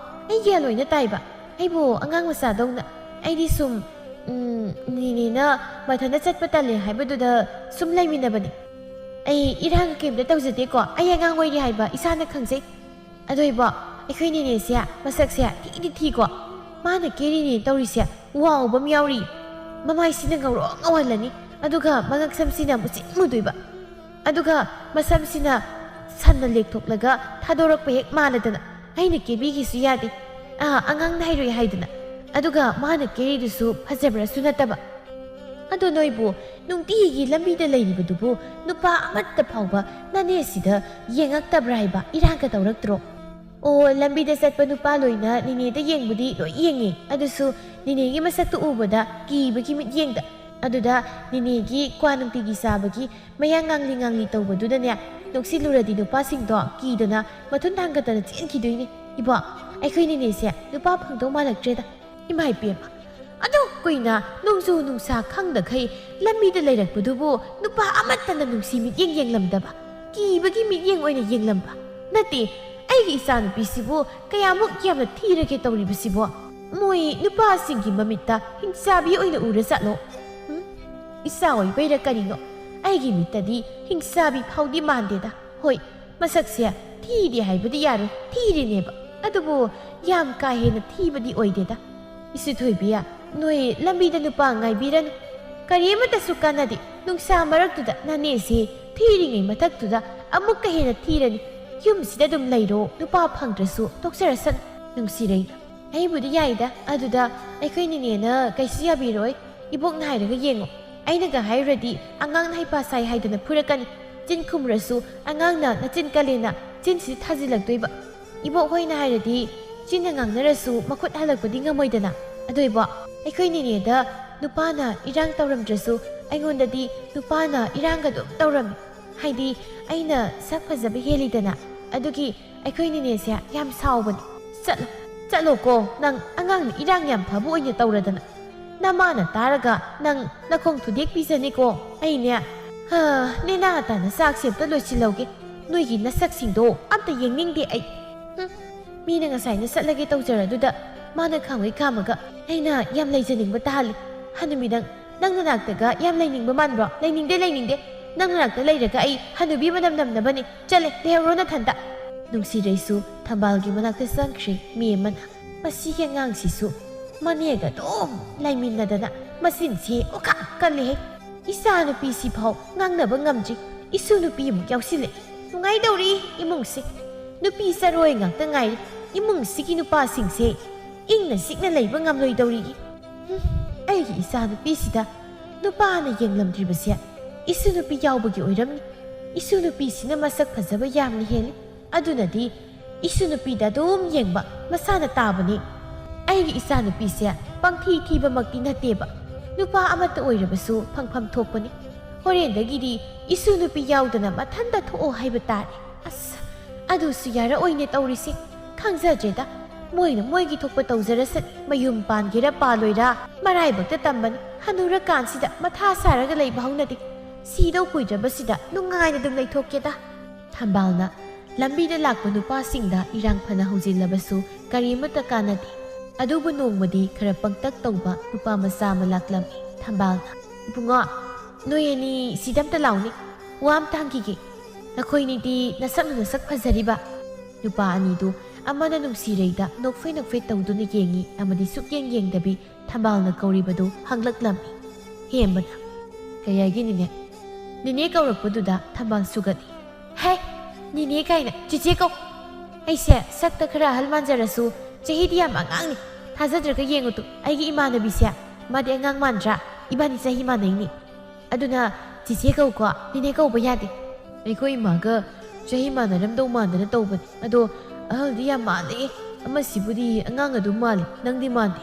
ꯑꯩ ꯒ꯭ꯌꯥꯟ ꯂꯣꯏꯅ ꯇꯥꯏꯕ꯫ ꯑꯩꯕꯨ ꯑꯉꯥꯡ ꯃꯆꯥꯗꯧꯅ, ꯑꯩꯗꯤ ꯁꯨꯝ, ꯎꯝ, ꯅꯦꯅꯦꯅ ꯃꯊꯟꯇ ꯆꯠꯄ ꯇꯜꯂꯦ ꯍꯥꯏꯕꯗꯨꯗ ꯁꯨꯝ ꯂꯩꯃꯤꯟꯅꯕꯅꯤ꯫ ꯑꯩ ꯏꯔꯥꯡ ꯀꯩꯝꯇ ꯇꯧꯖꯗꯦꯀꯣ, ꯑꯩ ꯑꯉꯥꯡ ꯑꯣꯏꯔꯤ ꯍꯥꯏꯕ ꯏꯁꯥꯅ ꯈꯪꯖꯩ꯫ ꯑꯗꯣ ꯏꯕꯣ, ꯑꯩꯈꯣꯏ ꯅꯦꯅꯦꯁꯦ ꯃꯁꯛꯁꯦ ꯊꯤꯗꯤ ꯊꯤꯀꯣ, ꯃꯥꯅ ꯀꯦꯔꯤꯅꯦ ꯇꯧꯔꯤꯁꯦ ꯋꯥꯎꯕ ꯑꯃ ꯌꯥꯎꯔꯤ꯫ ꯃꯃꯥꯏꯁꯤꯅ ꯉꯧꯔꯣꯛ ꯉꯧꯍꯜꯂꯅꯤ, ꯑꯗꯨꯒ ꯃꯉꯛꯁꯝꯁꯤꯅ ꯃꯨꯁꯤꯟ ꯃꯨꯗꯣꯏꯕ, ꯑꯗꯨꯒ ꯃꯁꯝꯁꯤꯅ ꯁꯟꯅ ꯂꯦꯛꯊꯣꯛꯂꯒ ꯊꯥꯗꯣꯔꯛꯄ ꯍꯦꯛ ꯃꯥꯜꯂꯗꯅ꯫ ꯑꯩꯅ ꯀꯦꯕꯤꯒꯦꯁꯨ ꯌꯥꯗꯦ, ꯑꯥ, ꯑꯉꯥꯡ ꯅꯥꯏꯔꯣꯏ ꯍꯥꯏꯗꯅ꯫ ꯑꯗꯨꯒ ꯃꯥꯅ ꯀꯦꯔꯤꯗꯨꯁꯨ ꯐꯖꯕ꯭ꯔꯁꯨ ꯅꯠꯇꯕ꯫ ꯑꯗꯣ ꯅꯣꯏꯕꯨ ꯅꯨꯡꯇꯤꯒꯤ ꯂꯝꯕꯤꯗ ꯂꯩꯔꯤꯕꯗꯨꯕꯨ ꯅꯨꯄꯥ ꯑꯃꯠꯇ ꯐꯥꯎꯕ ꯅꯅꯦꯁꯤꯗ ꯌꯦꯡꯉꯛꯇꯕ꯭ꯔꯥ ꯍꯥꯏꯕ? ꯏꯔꯥꯡꯒ ꯇꯧꯔꯛꯇ꯭ꯔꯣ? ꯑꯣ, ꯂꯝꯕꯤꯗ ꯆꯠꯄ ꯅꯨꯄꯥ ꯂꯣꯏꯅ ꯅꯦꯅꯦꯗ ꯌꯦꯡꯕꯨꯗꯤ ꯂꯣꯏ ꯌꯦꯡꯉꯦ, ꯑꯗꯨꯁꯨ ꯅꯦꯅꯦꯒꯤ ꯃꯁꯛꯇꯨ ꯎꯕꯗ ꯀꯤꯕꯒꯤ ꯃꯤꯠꯌꯦꯡꯗ꯫ ꯑꯗꯨꯗ ꯅꯦꯅꯦꯒꯤ ꯀ꯭ꯋꯥ ꯅꯨꯡꯇꯤꯒꯤ ꯆꯥꯕꯒꯤ ꯃꯌꯥ ꯉꯥꯡꯂꯤ ꯉꯥꯡꯂꯤ ꯇꯧꯕꯗꯨꯗꯅꯦ, ꯅꯣꯛꯁꯤꯜꯂꯨꯔꯗꯤ ꯅꯨꯄꯥꯁꯤꯡꯗꯣ ꯀꯤꯗꯅ ꯃꯊꯨꯟ ꯊꯥꯡꯒꯠꯇꯅ ꯆꯦꯟꯈꯤꯗꯣꯏꯅꯦ꯫ ꯏꯕꯣ, ꯑꯩꯈꯣꯏ ꯅꯦꯅꯦꯁꯦ ꯅꯨꯄꯥ ꯐꯪꯗꯧ ꯃꯥꯜꯂꯛꯇ꯭ꯔꯦꯗ꯫ ꯏꯃꯥ ꯏꯕꯦꯝꯃ, ꯑꯗꯨꯛ ꯀꯨꯏꯅ ꯅꯣꯡꯖꯨ ꯅꯨꯡꯁꯥ ꯈꯪꯗꯈꯩ ꯂꯝꯕꯤꯗ ꯂꯩꯔꯛꯄꯗꯨꯕꯨ ꯅꯨꯄꯥ ꯑꯃꯠꯇꯅ ꯅꯨꯡꯁꯤ ꯃꯤꯠꯌꯦꯡ ꯌꯦꯡꯂꯝꯗꯕ, ꯀꯤꯕꯒꯤ ꯃꯤꯠꯌꯦꯡ ꯑꯣꯏꯅ ꯌꯦꯡꯂꯝꯕ? ꯅꯠꯇꯦ, ꯑꯩꯒꯤ ꯏꯆꯥꯅꯨꯄꯤꯁꯤꯕꯨ ꯀꯌꯥꯃꯨꯛ ꯌꯥꯝꯅ ꯊꯤꯔꯒꯦ ꯇꯧꯔꯤꯕꯁꯤꯕꯣ? ꯃꯣꯏ ꯅꯨꯄꯥꯁꯤꯡꯒꯤ ꯃꯃꯤꯠꯇ ꯍꯤꯡꯆꯥꯕꯤ ꯑꯣꯏꯅ ꯎꯔ ꯆꯠꯂꯣ꯫ ꯎꯝ? ꯏꯆꯥ ꯑꯣꯏꯕꯩꯔ ꯀꯔꯤꯅꯣ, ꯑꯩꯒꯤ ꯃꯤꯠꯇꯗꯤ ꯍꯤꯡꯆꯥꯕꯤ ꯐꯥꯎꯗꯤ ꯃꯥꯟꯗꯦꯗ꯫ ꯍꯣꯏ, ꯃꯁꯛꯁꯦ ꯊꯤꯗꯦ ꯍꯥꯏꯕꯗꯤ ꯌꯥꯔꯣꯏ, ꯊꯤꯔꯤꯅꯦꯕ꯫ ꯑꯗꯨꯕꯨ ꯌꯥꯝ ꯀꯥ ꯍꯦꯟꯅ ꯊꯤꯕꯗꯤ ꯑꯣꯏꯗꯦꯗ꯫ ꯏꯆꯦ ꯊꯣꯏꯕꯤ, ꯅꯣꯏ ꯂꯝꯕꯤꯗ ꯅꯨꯄꯥ ꯉꯥꯏꯕꯤꯔꯅꯨ꯫ ꯀꯔꯤ ꯑꯃꯠꯇꯁꯨ ꯀꯥꯟꯅꯗꯦ꯫ ꯅꯨꯡꯁꯥ ꯃꯔꯛꯇꯨꯗ ꯅꯅꯦꯁꯦ ꯊꯤꯔꯤꯉꯩ ꯃꯊꯛꯇꯨꯗ ꯑꯃꯨꯛꯀ ꯍꯦꯟꯅ ꯊꯤꯔꯅꯤ꯫ ꯌꯨꯝꯁꯤꯗ ꯑꯗꯨꯝ ꯂꯩꯔꯣ, ꯅꯨꯄꯥ ꯐꯪꯗ꯭ꯔꯁꯨ ꯇꯣꯛꯆꯔꯁꯅꯨ꯫ ꯅꯨꯡꯁꯤꯔꯩ, ꯑꯩꯕꯨꯗꯤ ꯌꯥꯏꯗ, ꯑꯗꯨꯗ ꯑꯩꯈꯣꯏ ꯅꯦꯅꯦꯅ ꯀꯩꯁꯨ ꯌꯥꯕꯤꯔꯣꯏ꯫ ꯏꯕꯣꯛꯅ ꯍꯥꯏꯔꯒ ꯌꯦꯡꯉꯣ꯫ ꯑꯩꯅꯒ ꯍꯥꯏꯔꯨꯔꯗꯤ ꯑꯉꯥꯡꯅ ꯍꯩꯄꯥ ꯁꯥꯏ ꯍꯥꯏꯗꯅ ꯐꯨꯔꯛꯀꯅꯤ꯫ ꯆꯤꯟ ꯈꯨꯝꯔꯁꯨ ꯑꯉꯥꯡꯅ ꯅꯆꯤꯟ ꯀꯜꯂꯦꯅ ꯆꯤꯟꯁꯤꯗ ꯊꯥꯖꯤꯜꯂꯛꯇꯣꯏꯕ꯫ ꯏꯕꯣꯛ ꯍꯣꯏꯅ ꯍꯥꯏꯔꯗꯤ ꯆꯤꯟꯅ ꯉꯥꯡꯅꯔꯁꯨ ꯃꯈꯨꯠ ꯍꯜꯂꯛꯄꯗꯤ ꯉꯝꯃꯣꯏꯗꯅ꯫ ꯑꯗꯣ ꯏꯕꯣꯛ, ꯑꯩꯈꯣꯏ ꯅꯦꯅꯦꯗ ꯅꯨꯄꯥꯅ ꯏꯔꯥꯡ ꯇꯧꯔꯝꯗ꯭ꯔꯁꯨ ꯑꯩꯉꯣꯟꯗꯗꯤ ꯅꯨꯄꯥꯅ ꯏꯔꯥꯡꯒ ꯑꯗꯨꯝ ꯇꯧꯔꯝꯃꯤ꯫ ꯍꯥꯏꯗꯤ ꯑꯩꯅ ꯁꯛ ꯐꯖꯕ ꯍꯦꯜꯂꯤꯗꯅ꯫ ꯑꯗꯨꯒꯤ ꯑꯩꯈꯣꯏ ꯅꯦꯅꯦꯁꯦ ꯌꯥꯝ ꯁꯥꯎꯕꯅꯤ꯫ ꯆꯠꯂꯣ, ꯆꯠꯂꯣꯀꯣ, ꯅꯪ ꯑꯉꯥꯡꯅ ꯏꯔꯥꯡ ꯌꯥꯝ ꯐꯕ ꯑꯣꯏꯅ ꯇꯧꯔꯗꯅ꯫ ꯅꯃꯥꯅ ꯇꯥꯔꯒ ꯅꯪ ꯅꯈꯣꯡ ꯊꯨꯗꯦꯛ ꯄꯤꯖꯅꯤꯀꯣ꯫ ꯑꯩꯅꯦ, ꯍꯥ, ꯅꯦꯅꯥ ꯇꯥꯅ ꯆꯥꯛꯁꯦ ꯑꯝꯇ ꯂꯣꯏꯁꯤꯜꯍꯧꯒꯦ꯫ ꯅꯣꯏꯒꯤ ꯅꯁꯛꯁꯤꯡꯗꯣ ꯑꯝꯇ ꯌꯦꯡꯅꯤꯡꯗꯦ ꯑꯩ꯫ ꯍꯨꯝ, ꯃꯤꯅ ꯉꯁꯥꯏꯅ ꯆꯠꯂꯒꯦ ꯇꯧꯖꯔꯗꯨꯗ ꯃꯥꯅ ꯈꯥꯝꯒꯩ ꯈꯥꯝꯃꯒ ꯑꯩꯅ ꯌꯥꯝ ꯂꯩꯖꯅꯤꯡꯕ ꯇꯥꯍꯜꯂꯤ꯫ "ꯍꯅꯨꯕꯤ ꯅꯪ, ꯅꯪ ꯅꯅꯥꯛꯇꯒ ꯌꯥꯝ ꯂꯩꯅꯤꯡꯕ ꯃꯥꯟꯕ꯭ꯔꯣ?" "ꯂꯩꯅꯤꯡꯗꯦ, ꯂꯩꯅꯤꯡꯗꯦ꯫ ꯅꯪ ꯅꯅꯥꯛꯇ ꯂꯩꯔꯒ ꯑꯩ ꯍꯅꯨꯕꯤ ꯃꯅꯝ ꯅꯝꯅꯕꯅꯤ꯫ ꯆꯠꯂꯦ, ꯂꯩꯍꯧꯔꯣ ꯅꯊꯟꯇ꯫" ꯅꯨꯡꯁꯤꯔꯩꯁꯨ ꯊꯝꯕꯥꯜꯒꯤ ꯃꯅꯥꯛꯇ ꯆꯪꯈ꯭ꯔꯦ꯫ ꯃꯤ ꯑꯃꯅ, "ꯃꯁꯤꯒꯤ ꯑꯉꯥꯡꯁꯤꯁꯨ ꯃꯅꯦꯒ ꯑꯗꯨꯝ ꯂꯩꯃꯤꯟꯅꯗꯅ ꯃꯆꯤꯟꯁꯦ ꯎꯈꯥ ꯀꯜꯂꯦꯍꯦ꯫ ꯏꯆꯥ ꯅꯨꯄꯤꯁꯤꯐꯥꯎ ꯉꯥꯡꯅꯕ ꯉꯝꯗ꯭ꯔꯤ꯫ ꯏꯁꯨ ꯅꯨꯄꯤ ꯑꯃꯨꯛ ꯌꯥꯎꯁꯤꯜꯂꯛꯏ꯫ ꯅꯨꯡꯉꯥꯏꯗꯧꯔꯤ ꯏꯃꯨꯡꯁꯦ꯫ ꯅꯨꯄꯤ ꯆꯔꯣꯏ ꯉꯥꯛꯇ ꯉꯥꯏꯔꯤ꯫ ꯏꯃꯨꯡꯁꯤꯒꯤ ꯅꯨꯄꯥꯁꯤꯡꯁꯦ ꯏꯪꯅ ꯆꯤꯛꯅ ꯂꯩꯕ ꯉꯝꯂꯣꯏꯗꯧꯔꯤ꯫ ꯍꯨꯝ, ꯑꯩꯒꯤ ꯏꯆꯥ ꯅꯨꯄꯤꯁꯤꯗ ꯅꯨꯄꯥꯅ ꯌꯦꯡꯂꯝꯗ꯭ꯔꯤꯕꯁꯦ ꯏꯁꯨ ꯅꯨꯄꯤ ꯌꯥꯎꯕꯒꯤ ꯑꯣꯏꯔꯝꯅꯤ꯫ ꯏꯁꯨ ꯅꯨꯄꯤꯁꯤꯅ ꯃꯁꯛ ꯐꯖꯕ ꯌꯥꯝꯅ ꯍꯦꯜꯂꯤ꯫ ꯑꯗꯨꯅꯗꯤ ꯏꯁꯨ ꯅꯨꯄꯤꯗ ꯑꯗꯨꯝ ꯌꯦꯡꯕ ꯃꯁꯥꯅ ꯇꯥꯕꯅꯤ꯫ ꯑꯩꯒꯤ ꯏꯆꯥ ꯅꯨꯄꯤꯁꯦ ꯄꯪꯊꯤ ꯊꯤꯕꯃꯛꯇꯤ ꯅꯠꯇꯦꯕ꯫ ꯅꯨꯄꯥ ꯑꯃꯠꯇ ꯑꯣꯏꯔꯕꯁꯨ ꯐꯪꯐꯝ ꯊꯣꯛꯄꯅꯤ꯫ ꯍꯣꯔꯦꯟꯗꯒꯤꯗꯤ ꯏꯁꯨ ꯅꯨꯄꯤ ꯌꯥꯎꯗꯅ ꯃꯊꯟꯇ ꯊꯣꯛꯑꯣ ꯍꯥꯏꯕ ꯇꯥꯔꯦ꯫" ꯑꯁ, ꯑꯗꯨꯁꯨ ꯌꯥꯔꯛꯑꯣꯏꯅꯦ ꯇꯧꯔꯤꯁꯦ꯫ ꯈꯪꯖꯗ꯭ꯔꯦꯗ꯫ ꯃꯣꯏꯅ ꯃꯣꯏꯒꯤ ꯊꯣꯛꯄ ꯇꯧꯖꯔꯁꯅꯤ꯫ ꯃꯌꯨꯝ ꯄꯥꯟꯒꯦꯔꯥ ꯄꯥꯜꯂꯣꯏꯔꯥ ꯃꯔꯥꯏꯕꯛꯇ ꯇꯝꯕꯅꯤ꯫ ꯍꯅꯨꯔꯀꯥꯟꯁꯤꯗ ꯃꯊꯥ ꯁꯥꯔꯒ ꯂꯩꯕ ꯍꯧꯅꯗꯦ꯫ ꯁꯤꯗꯧ ꯀꯨꯏꯗ꯭ꯔꯕꯁꯤꯗ ꯅꯨꯡꯉꯥꯏꯅ ꯑꯗꯨꯝ ꯂꯩꯊꯣꯛꯀꯦꯗ꯫ ꯊꯝꯕꯥꯜꯅ ꯂꯝꯕꯤꯗ ꯂꯥꯛꯄ ꯅꯨꯄꯥꯁꯤꯡꯗ ꯏꯔꯥꯡ ꯐꯅ ꯍꯧꯖꯤꯜꯂꯕꯁꯨ ꯀꯔꯤꯃꯠꯇ ꯀꯥꯟꯅꯗꯦ꯫ ꯑꯗꯨꯕꯨ ꯅꯣꯡꯃꯗꯤ ꯈꯔ ꯄꯪꯇꯛ ꯇꯧꯕ ꯅꯨꯄꯥ ꯃꯆꯥ ꯑꯃ ꯂꯥꯛꯂꯝꯃꯤ꯫ ꯊꯝꯕꯥꯜꯅ, "ꯏꯕꯨꯡꯉꯣ, ꯅꯣꯏ ꯑꯅꯤ ꯁꯤꯗ ꯑꯝꯇ ꯂꯥꯎꯅꯦ꯫ ꯋꯥ ꯑꯝꯇ ꯍꯪꯈꯤꯒꯦ꯫ ꯅꯈꯣꯏꯅꯤꯗꯤ ꯅꯁꯛꯅ ꯅꯁꯛ ꯐꯖꯔꯤꯕ꯫" ꯅꯨꯄꯥ ꯑꯅꯤꯗꯨ ꯑꯃꯅ ꯅꯨꯡꯁꯤꯔꯩꯗ ꯅꯣꯛꯐꯦ ꯅꯣꯛꯐꯦ ꯇꯧꯗꯨꯅ ꯌꯦꯡꯉꯤ ꯑꯃꯗꯤ ꯁꯨꯛꯌꯦꯡ ꯌꯦꯡꯗꯕꯤ ꯊꯝꯕꯥꯜꯅ ꯀꯧꯔꯤꯕꯗꯨ ꯍꯪꯂꯛꯂꯝꯃꯤ꯫ ꯍꯦꯝꯕꯅ, "ꯀꯩ ꯍꯥꯏꯒꯦ ꯅꯦꯅꯦ?" ꯅꯦꯅꯦ ꯀꯧꯔꯛꯄꯗꯨꯗ ꯊꯝꯕꯥꯜ ꯁꯨꯒꯠꯂꯤ꯫ "ꯍꯦ, ꯅꯦꯅꯦ ꯀꯥꯏꯅ, ꯆꯦꯆꯦ ꯀꯧ꯫ ꯑꯩꯁꯦ ꯁꯛꯇ ꯈꯔ ꯑꯍꯜ ꯃꯥꯟꯖꯔꯁꯨ ꯆꯍꯤꯗꯤ ꯌꯥꯝ ꯑꯉꯥꯡꯅꯤ꯫ ꯊꯥꯖꯗ꯭ꯔꯒ ꯌꯦꯡꯉꯨ ꯇꯨ, ꯑꯩꯒꯤ ꯏꯃꯥꯟꯅꯕꯤꯁꯦ꯫ ꯃꯥꯗꯤ ꯑꯉꯥꯡ ꯃꯥꯟꯗ꯭ꯔꯥ? ꯏꯕꯥꯅꯤ ꯆꯍꯤ ꯃꯥꯟꯅꯩꯅꯦ꯫ ꯑꯗꯨꯅ ꯆꯦꯆꯦ ꯀꯧꯀꯣ, ꯅꯦꯅꯦ ꯀꯧꯕ ꯌꯥꯗꯦ꯫" ꯑꯩꯈꯣꯏ ꯏꯃꯥꯒ ꯆꯍꯤ ꯃꯥꯟꯅꯔꯝꯗꯧ ꯃꯥꯟꯗꯅ ꯇꯧꯕꯅꯤ꯫ ꯑꯗꯣ ꯑꯍꯜꯗꯤ ꯌꯥꯝ ꯃꯥꯜꯂꯦ꯫ ꯑꯃꯁꯤꯕꯨꯗꯤ ꯑꯉꯥꯡ ꯑꯗꯨꯝ ꯃꯥꯜꯂꯦ, ꯅꯪꯗꯤ ꯃꯥꯟꯗꯦ꯫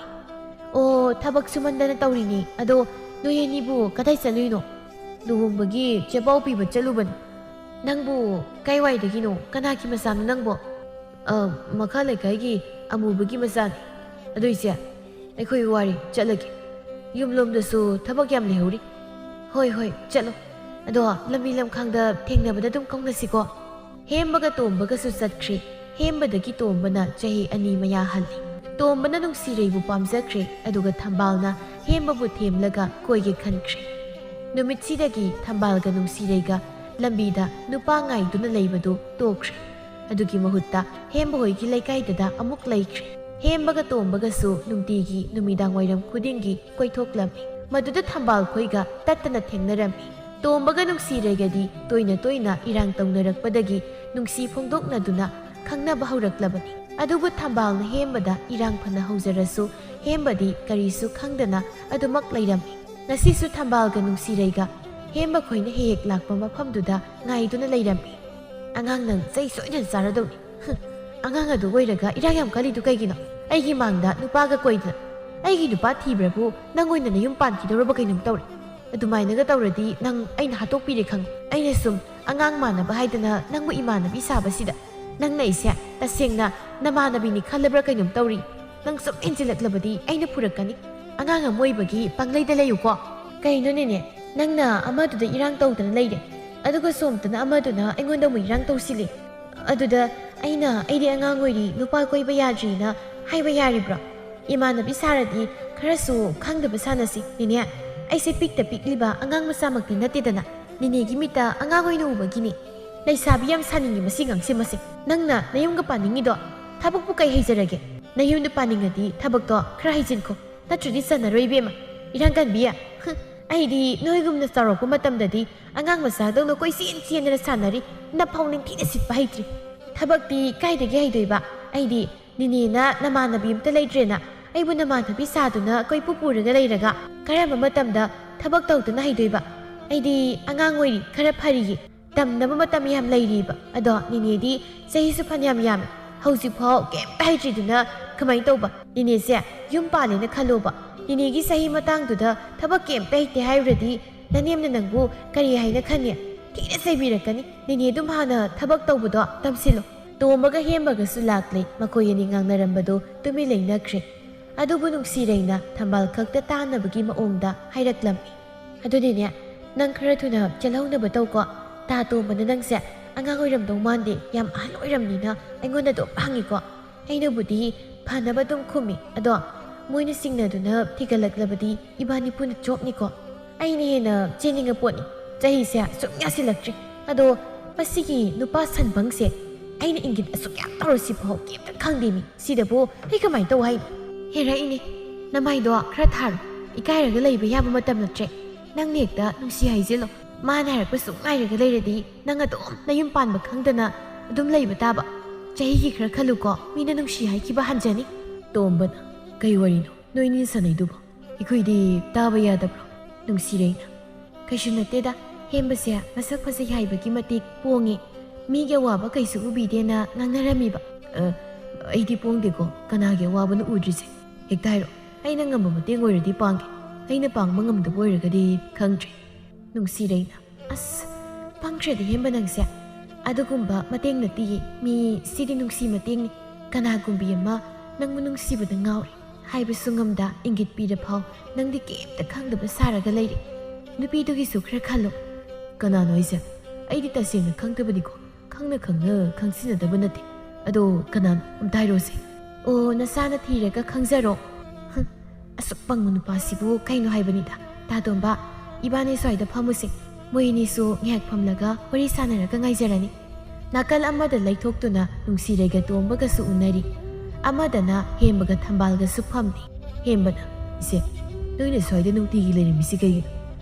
"ꯑꯣ, ꯊꯕꯛ ꯁꯨꯃꯟꯗꯅ ꯇꯧꯔꯤꯅꯦ꯫ ꯑꯗꯣ ꯅꯣꯏ ꯑꯅꯤꯕꯨ ꯀꯗꯥꯏ ꯆꯠꯂꯨꯏꯅꯣ?" "ꯂꯨꯍꯣꯡꯕꯒꯤ ꯆꯦꯄꯥꯎ ꯄꯤꯕ ꯆꯠꯂꯨꯕꯅꯤ꯫" "ꯅꯪꯕꯨ ꯀꯥꯏꯋꯥꯏꯗꯒꯤꯅꯣ? ꯀꯅꯥꯒꯤ ꯃꯆꯥꯅꯣ ꯅꯪꯕꯣ?" "ꯑ, ꯃꯈꯥ ꯂꯩꯀꯥꯏꯒꯤ ꯑꯃꯨꯕꯒꯤ ꯃꯆꯥꯅꯤ꯫" "ꯑꯗꯨ ꯏꯆꯦ, ꯑꯩꯈꯣꯏ ꯋꯥꯔꯤ, ꯆꯠꯂꯒꯦ꯫ ꯌꯨꯝꯂꯣꯝꯗꯁꯨ ꯊꯕꯛ ꯌꯥꯝ ꯂꯩꯍꯧꯔꯤ꯫" "ꯍꯣꯏ, ꯍꯣꯏ, ꯆꯠꯂꯣ꯫ ꯑꯗꯣ ꯂꯝꯕꯤ ꯂꯝꯈꯥꯡꯗ ꯊꯦꯡꯅꯕꯗ ꯑꯗꯨꯝ ꯀꯧꯅꯁꯤꯀꯣ꯫" ꯍꯦꯝꯕꯒ ꯇꯣꯝꯕꯒꯁꯨ ꯆꯠꯈ꯭ꯔꯦ꯫ ꯍꯦꯝꯕꯗꯒꯤ ꯇꯣꯝꯕꯅ ꯆꯍꯤ ꯑꯅꯤ ꯃꯌꯥ ꯍꯜꯂꯤ꯫ ꯇꯣꯝꯕꯅ ꯅꯨꯡꯁꯤꯔꯩꯕꯨ ꯄꯥꯝꯖꯈ꯭ꯔꯦ, ꯑꯗꯨꯒ ꯊꯝꯕꯥꯜꯅ ꯍꯦꯝꯕꯕꯨ ꯊꯦꯝꯂꯒ ꯀꯣꯏꯒꯦ ꯈꯟꯈ꯭ꯔꯦ꯫ ꯅꯨꯃꯤꯠꯁꯤꯗꯒꯤ ꯊꯝꯕꯥꯜꯒ ꯅꯨꯡꯁꯤꯔꯩꯒ ꯂꯝꯕꯤꯗ ꯅꯨꯄꯥ ꯉꯥꯏꯗꯨꯅ ꯂꯩꯕꯗꯨ ꯇꯣꯛꯈ꯭ꯔꯦ꯫ ꯑꯗꯨꯒꯤ ꯃꯍꯨꯠꯇ ꯍꯦꯝꯕ ꯍꯣꯏꯒꯤ ꯂꯩꯀꯥꯏꯗꯨꯗ ꯑꯃꯨꯛ ꯂꯩꯈ꯭ꯔꯦ꯫ ꯍꯦꯝꯕꯒ ꯇꯣꯝꯕꯒꯁꯨ ꯅꯨꯡꯇꯤꯒꯤ ꯅꯨꯃꯤꯗꯥꯡ ꯋꯥꯏꯔꯝ ꯈꯨꯗꯤꯡꯒꯤ ꯀꯣꯏꯊꯣꯛꯂꯝꯃꯤ꯫ ꯃꯗꯨꯗ ꯊꯝꯕꯥꯜ ꯈꯣꯏꯒ ꯇꯠꯇꯅ ꯊꯦꯡꯅꯔꯝꯃꯤ꯫ ꯇꯣꯝꯕꯒ ꯅꯨꯡꯁꯤꯔꯩꯒꯗꯤ ꯇꯣꯏꯅ ꯇꯣꯏꯅ ꯏꯔꯥꯡ ꯇꯧꯅꯔꯛꯄꯗꯒꯤ ꯅꯨꯡꯁꯤ ꯐꯣꯡꯗꯣꯛꯅꯗꯨꯅ ꯈꯪꯅꯕ ꯍꯧꯔꯛꯂꯕꯅꯤ꯫ ꯑꯗꯨꯕꯨ ꯊꯝꯕꯥꯜꯅ ꯍꯦꯝꯕꯗ ꯏꯔꯥꯡ ꯐꯅ ꯍꯧꯖꯔꯁꯨ, ꯍꯦꯝꯕꯗꯤ ꯀꯔꯤꯁꯨ ꯈꯪꯗꯅ ꯑꯗꯨꯃꯛ ꯂꯩꯔꯝꯃꯤ꯫ ꯉꯁꯤꯁꯨ ꯊꯝꯕꯥꯜꯒ ꯅꯨꯡꯁꯤꯔꯩꯒ ꯍꯦꯝꯕ ꯈꯣꯏꯅ ꯍꯦꯛ ꯍꯦꯛ ꯂꯥꯛꯄ ꯃꯐꯝꯗꯨꯗ ꯉꯥꯏꯗꯨꯅ ꯂꯩꯔꯝꯃꯤ꯫ "ꯑꯉꯥꯡ ꯅꯪ ꯆꯩ ꯁꯣꯏꯗꯅ ꯆꯥꯔꯗꯧꯅꯤ꯫ ꯍꯨꯝ, ꯑꯉꯥꯡ ꯑꯗꯨ ꯑꯣꯏꯔꯒ ꯏꯔꯥꯡ ꯌꯥꯝ ꯀꯜꯂꯤꯗꯨ ꯀꯩꯒꯤꯅꯣ? ꯑꯩꯒꯤ ꯃꯥꯡꯗ ꯅꯨꯄꯥꯒ ꯀꯣꯏꯗꯅ꯫ ꯑꯩꯒꯤ ꯅꯨꯄꯥ ꯊꯤꯕ꯭ꯔꯕꯨ ꯅꯪ ꯑꯣꯏꯅ ꯅꯌꯨꯝ ꯄꯥꯟꯈꯤꯗꯧꯔꯕ ꯀꯩꯅꯣꯝ ꯇꯧꯔꯦ꯫ ꯑꯗꯨꯃꯥꯏꯅꯒ ꯇꯧꯔꯗꯤ ꯅꯪ ꯑꯩꯅ ꯍꯥꯠꯇꯣꯛꯄꯤꯔꯦ ꯈꯪꯉꯨ꯫ ꯑꯩꯅ ꯁꯨꯝ ꯑꯉꯥꯡ ꯃꯥꯟꯅꯕ ꯍꯥꯏꯗꯅ ꯅꯪꯕꯨ ꯏꯃꯥꯟꯅꯕꯤ ꯁꯥꯕꯁꯤꯗ ꯅꯪꯅ ꯑꯩꯁꯦ ꯇꯁꯦꯡꯅ ꯅꯃꯥꯟꯅꯕꯤꯅꯤ ꯈꯜꯂꯕ꯭ꯔꯥ ꯀꯩꯅꯣꯝ ꯇꯧꯔꯤ꯫ ꯅꯪ ꯁꯨꯝ ꯍꯦꯟꯖꯤꯜꯂꯛꯂꯕꯗꯤ ꯑꯩꯅ ꯐꯨꯔꯛꯀꯅꯤ꯫ ꯑꯉꯥꯡ ꯑꯃ ꯑꯣꯏꯕꯒꯤ ꯄꯪꯂꯩꯗ ꯂꯩꯌꯨꯀꯣ꯫ ꯀꯩꯅꯣꯅꯦꯅꯦ, ꯅꯪꯅ ꯑꯃꯗꯨꯗ ꯏꯔꯥꯡ ꯇꯧꯗꯅ ꯂꯩꯔꯦ, ꯑꯗꯨꯒ ꯁꯣꯝꯗꯅ ꯑꯃꯗꯨꯅ ꯑꯩꯉꯣꯟꯗ ꯑꯃꯨꯛ ꯏꯔꯥꯡ ꯇꯧꯁꯤꯜꯂꯤ꯫ ꯑꯗꯨꯗ ꯑꯩꯅ, "ꯑꯩꯗꯤ ꯑꯉꯥꯡ ꯑꯣꯏꯔꯤ, ꯅꯨꯄꯥ ꯀꯣꯏꯕ ꯌꯥꯗ꯭ꯔꯤꯅ" ꯍꯥꯏꯕ ꯌꯥꯔꯤꯕ꯭ꯔꯣ? ꯏꯃꯥꯟꯅꯕꯤ ꯁꯥꯔꯗꯤ ꯈꯔꯁꯨ ꯈꯪꯗꯕ ꯁꯥꯟꯅꯁꯤ, ꯅꯦꯅꯦ꯫ ꯑꯩꯁꯦ ꯄꯤꯛꯇ ꯄꯤꯛꯂꯤꯕ ꯑꯉꯥꯡ ꯃꯆꯥꯃꯛꯇꯤ ꯅꯠꯇꯦꯗꯅ꯫ ꯅꯦꯅꯦꯒꯤ ꯃꯤꯠꯇ ꯑꯉꯥꯡ ꯑꯣꯏꯅ ꯎꯕꯒꯤꯅꯤ꯫ ꯂꯩꯁꯥꯕꯤ ꯌꯥꯝ ꯁꯥꯅꯤꯡꯉꯤ ꯃꯁꯤ ꯑꯉꯥꯡꯁꯦ, ꯃꯁꯤ꯫ ꯅꯪꯅ ꯅꯌꯨꯝꯒ ꯄꯥꯅꯤꯡꯉꯤꯗꯣ? ꯊꯕꯛꯄꯨ ꯀꯩ ꯍꯩꯖꯔꯒꯦ? ꯅꯌꯨꯝꯗ ꯄꯥꯅꯤꯡꯉꯗꯤ ꯊꯕꯛꯇꯣ ꯈꯔ ꯍꯩꯖꯤꯟꯈꯣ, ꯅꯠꯇ꯭ꯔꯗꯤ ꯆꯟꯅꯔꯣꯏ ꯏꯕꯦꯝꯃ꯫ ꯏꯔꯥꯡ ꯀꯟꯕꯤ꯫ ꯍꯨꯝ, ꯑꯩꯗꯤ ꯅꯣꯏꯒꯨꯝꯅ ꯆꯥꯎꯔꯛꯄ ꯃꯇꯝꯗꯗꯤ ꯑꯉꯥꯡ ꯃꯆꯥꯗꯧꯅ ꯀꯣꯏꯆꯦꯟ ꯆꯦꯟꯗꯅ ꯁꯥꯟꯅꯔꯤ, ꯅꯐꯥꯎ ꯅꯤꯡꯊꯤꯅ ꯁꯤꯠꯄ ꯍꯩꯇ꯭ꯔꯤ꯫ ꯊꯕꯛꯇꯤ ꯀꯥꯏꯗꯒꯤ ꯍꯩꯗꯣꯏꯕ? ꯑꯩꯗꯤ ꯅꯤꯅꯦꯅ ꯅꯃꯥꯟꯅꯕꯤ ꯑꯝꯇ ꯂꯩꯇ꯭ꯔꯦꯅ ꯑꯩꯕꯨ ꯅꯃꯥꯟꯅꯕꯤ ꯁꯥꯗꯨꯅ ꯀꯣꯏꯄꯨ ꯄꯨꯔꯒ ꯂꯩꯔꯒ, ꯀꯔꯝꯕ ꯃꯇꯝꯗ ꯊꯕꯛ ꯇꯧꯗꯨꯅ ꯍꯩꯗꯣꯏꯕ? ꯑꯩꯗꯤ ꯑꯉꯥꯡ ꯑꯣꯏꯔꯤ, ꯈꯔ ꯐꯔꯤꯌꯦ, ꯇꯝꯅꯕ ꯃꯇꯝ ꯌꯥꯝ ꯂꯩꯔꯤꯕ꯫ ꯑꯗꯣ ꯅꯤꯅꯦꯗꯤ ꯆꯍꯤꯁꯨ ꯐꯅꯌꯥꯝ ꯌꯥꯝꯃꯦ, ꯍꯧꯖꯤꯛꯐꯥꯎ ꯀꯩꯝꯇ ꯍꯩꯇ꯭ꯔꯤꯗꯨꯅ ꯀꯃꯥꯏꯅ ꯇꯧꯕ? ꯅꯤꯅꯦꯁꯦ ꯌꯨꯝ ꯄꯥꯜꯂꯦꯅ ꯈꯜꯂꯣꯕ, ꯅꯤꯅꯦꯒꯤ ꯆꯍꯤ ꯃꯇꯥꯡꯗꯨꯗ ꯊꯕꯛ ꯀꯩꯝꯇ ꯍꯩꯇꯦ ꯍꯥꯏꯔꯨꯔꯗꯤ ꯅꯅꯦꯝꯅ ꯅꯪꯕꯨ ꯀꯔꯤ ꯍꯥꯏꯅ ꯈꯟꯅꯤ? ꯊꯤꯅ ꯆꯩꯕꯤꯔꯛꯀꯅꯤ꯫ ꯅꯤꯅꯦ ꯑꯗꯨꯝ ꯍꯥꯟꯅ ꯊꯕꯛ ꯇꯧꯕꯗꯣ ꯇꯝꯁꯤꯜꯂꯣ꯫ ꯇꯣꯝꯕꯒ ꯍꯦꯝꯕꯒꯁꯨ ꯂꯥꯛꯂꯦ꯫ ꯃꯈꯣꯏ ꯑꯅꯤ ꯉꯥꯡꯅꯔꯝꯕꯗꯨ ꯇꯨꯃꯤꯟ ꯂꯩꯅꯈ꯭ꯔꯦ꯫ ꯑꯗꯨꯕꯨ ꯅꯨꯡꯁꯤꯔꯩꯅ ꯊꯝꯕꯥꯜ ꯈꯛꯇ ꯇꯥꯅꯕꯒꯤ ꯃꯑꯣꯡꯗ ꯍꯥꯏꯔꯛꯂꯝꯃꯤ꯫ "ꯑꯗꯨꯗꯤꯅꯦ, ꯅꯪ ꯈꯔ ꯊꯨꯅ ꯆꯦꯜꯍꯧꯅꯕ ꯇꯧꯀꯣ꯫ ꯇꯥ ꯇꯣꯝꯕꯅ ꯅꯪꯁꯦ ꯑꯉꯥꯡ ꯑꯣꯏꯔꯝꯗꯧ ꯃꯥꯟꯗꯦ, ꯌꯥꯝ ꯑꯍꯜ ꯑꯣꯏꯔꯝꯅꯤꯅ ꯑꯩꯉꯣꯟꯗ ꯑꯗꯨꯝ ꯍꯪꯉꯤꯀꯣ꯫ ꯑꯩꯅꯕꯨꯗꯤ ꯐꯅꯕ ꯑꯗꯨꯝ ꯈꯨꯝꯃꯤ꯫ ꯑꯗꯣ ꯃꯣꯏꯅ ꯆꯤꯡꯅꯗꯨꯅ ꯊꯤꯒꯠꯂꯛꯂꯕꯗꯤ ꯏꯕꯥꯅꯤ ꯄꯨꯟꯅ ꯆꯣꯞꯅꯤꯀꯣ꯫ ꯑꯩꯅ ꯍꯦꯟꯅ ꯆꯦꯟꯅꯤꯡꯉ ꯄꯣꯠꯅꯤ꯫ ꯆꯍꯤꯁꯦ ꯁꯨꯝ ꯌꯥꯁꯤꯜꯂꯛꯇ꯭ꯔꯦ꯫ ꯑꯗꯣ ꯃꯁꯤꯒꯤ ꯅꯨꯄꯥ ꯁꯟꯕꯪꯁꯦ ꯑꯩꯅ ꯏꯪꯒꯤꯠ ꯑꯁꯨꯛ ꯌꯥꯝ ꯇꯧꯔꯁꯤꯐꯥꯎ ꯀꯩꯝꯇ ꯈꯪꯗꯦ ꯃꯤ꯫ ꯁꯤꯗꯕꯨ ꯑꯩ ꯀꯃꯥꯏꯅ ꯇꯧ ꯍꯥꯏꯅꯣ? ꯍꯦꯔꯛꯏꯅꯦ꯫ ꯅꯃꯥꯏꯗꯣ ꯈꯔ ꯊꯥꯔꯣ꯫ ꯏꯀꯥꯏꯔꯒ ꯂꯩꯕ ꯌꯥꯕ ꯃꯇꯝ ꯅꯠꯇ꯭ꯔꯦ꯫ ꯅꯪꯅ ꯍꯦꯛꯇ ꯅꯨꯡꯁꯤ ꯍꯥꯏꯖꯤꯜꯂꯣ꯫ ꯃꯥꯅ ꯍꯥꯏꯔꯛꯄ ꯁꯨꯝ ꯉꯥꯏꯔꯒ ꯂꯩꯔꯗꯤ ꯅꯪ ꯑꯗꯨꯝ ꯅꯌꯨꯝ ꯄꯥꯟꯕ ꯈꯪꯗꯅ ꯑꯗꯨꯝ ꯂꯩꯕ ꯇꯥꯕ꯫ ꯆꯍꯤꯒꯤ ꯈꯔ ꯈꯜꯂꯨꯀꯣ꯫ ꯃꯤꯅ ꯅꯨꯡꯁꯤ ꯍꯥꯏꯈꯤꯕ ꯍꯟꯖꯅꯤ꯫ ꯇꯣꯝꯕꯅ, "ꯀꯩ ꯋꯥꯔꯤꯅꯣ ꯅꯣꯏꯅꯤ ꯁꯥꯟꯅꯩꯗꯨꯕꯣ? ꯑꯩꯈꯣꯏꯗꯤ ꯇꯥꯕ ꯌꯥꯗꯕ꯭ꯔꯣ?" ꯅꯨꯡꯁꯤꯔꯩꯅ, "ꯀꯩꯁꯨ ꯅꯠꯇꯦꯗ꯫ ꯍꯦꯝꯕꯁꯦ ꯃꯁꯛ ꯐꯖꯩ ꯍꯥꯏꯕꯒꯤ ꯃꯇꯤꯛ ꯄꯣꯡꯉꯦ꯫ ꯃꯤꯒꯤ ꯑꯋꯥꯕ ꯀꯩꯁꯨ ꯎꯕꯤꯗꯦꯅ ꯉꯥꯡꯅꯔꯝꯃꯤꯕ꯫" "ꯑ, ꯑꯩꯗꯤ ꯄꯣꯡꯗꯦꯀꯣ꯫ ꯀꯅꯥꯒꯤ ꯑꯋꯥꯕꯅꯣ ꯎꯗ꯭ꯔꯤꯁꯦ? ꯍꯦꯛꯇ ꯍꯥꯏꯔꯣ꯫ ꯑꯩꯅ ꯉꯝꯕ ꯃꯇꯦꯡ ꯑꯣꯏꯔꯗꯤ ꯄꯥꯡꯒꯦ꯫ ꯑꯩꯅ ꯄꯥꯡꯕ ꯉꯝꯗꯕ ꯑꯣꯏꯔꯒꯗꯤ ꯈꯪꯗ꯭ꯔꯦ꯫" ꯅꯨꯡꯁꯤꯔꯩꯅ, "ꯑꯁ, ꯄꯪꯈ꯭ꯔꯦꯗ ꯍꯦꯝꯕ ꯅꯪꯁꯦ꯫ ꯑꯗꯨꯒꯨꯝꯕ ꯃꯇꯦꯡ ꯅꯠꯇꯤꯌꯦ꯫ ꯃꯤ ꯁꯤꯗꯤ ꯅꯨꯡꯁꯤ ꯃꯇꯦꯡꯅꯤ꯫ ꯀꯅꯥꯒꯨꯝꯕꯤ ꯑꯃ ꯅꯪꯕꯨ ꯅꯨꯡꯁꯤꯕꯗ ꯉꯥꯎꯔꯦ ꯍꯥꯏꯕꯁꯨ ꯉꯝꯗ ꯏꯪꯒꯤꯠ ꯄꯤꯔ ꯐꯥꯎ ꯅꯪꯗꯤ ꯀꯩꯝꯇ ꯈꯪꯗꯕ ꯁꯥꯔꯒ ꯂꯩꯔꯦ꯫ ꯅꯨꯄꯤꯗꯨꯒꯤꯁꯨ ꯈꯔ ꯈꯜꯂꯣ꯫" "ꯀꯅꯥꯅꯣ ꯑꯩꯁꯦ? ꯑꯩꯗꯤ ꯇꯁꯦꯡꯅ ꯈꯪꯗꯕꯅꯤꯀꯣ꯫ ꯈꯪꯅ ꯈꯪꯅ ꯈꯪꯁꯤꯟꯅꯗꯕ ꯅꯠꯇꯦ꯫ ꯑꯗꯣ ꯀꯅꯥꯅꯣ? ꯑꯝꯇ ꯍꯥꯏꯔꯣꯁꯦ꯫" "ꯑꯣ, ꯅꯁꯥꯅ ꯊꯤꯔꯒ ꯈꯪꯖꯔꯣ꯫" ꯍꯝ, ꯑꯁꯨꯛ ꯄꯪꯕ ꯅꯨꯄꯥꯁꯤꯕꯨ ꯀꯩꯅꯣ ꯍꯥꯏꯕꯅꯤꯗ꯫ "ꯇꯥ ꯇꯣꯝꯕ, ꯏꯕꯥꯅꯤ ꯁ꯭ꯋꯥꯏꯗ ꯐꯝꯃꯨꯁꯦ꯫ ꯃꯣꯏ ꯑꯅꯤꯁꯨ ꯉꯥꯏꯍꯥꯛ ꯐꯝꯂꯒ ꯋꯥꯔꯤ ꯁꯥꯟꯅꯔꯒ ꯉꯥꯏꯖꯔꯅꯤ꯫" ꯅꯥꯀꯜ ꯑꯃꯗ ꯂꯩꯊꯣꯛꯇꯨꯅ ꯅꯨꯡꯁꯤꯔꯩꯒ ꯇꯣꯝꯕꯒꯁꯨ ꯎꯅꯔꯤ꯫ ꯑꯃꯗꯅ ꯍꯦꯝꯕꯒ ꯊꯝꯕꯥꯜꯒꯁꯨ ꯐꯝꯂꯤ꯫ ꯍꯦꯝꯕꯅ, "ꯏꯆꯦ, ꯅꯣꯏꯅ ꯁ꯭ꯋꯥꯏꯗ ꯅꯨꯡꯇꯤꯒꯤ ꯂꯩꯔꯝꯃꯤꯁꯤ ꯀꯩꯒꯤꯅꯣ?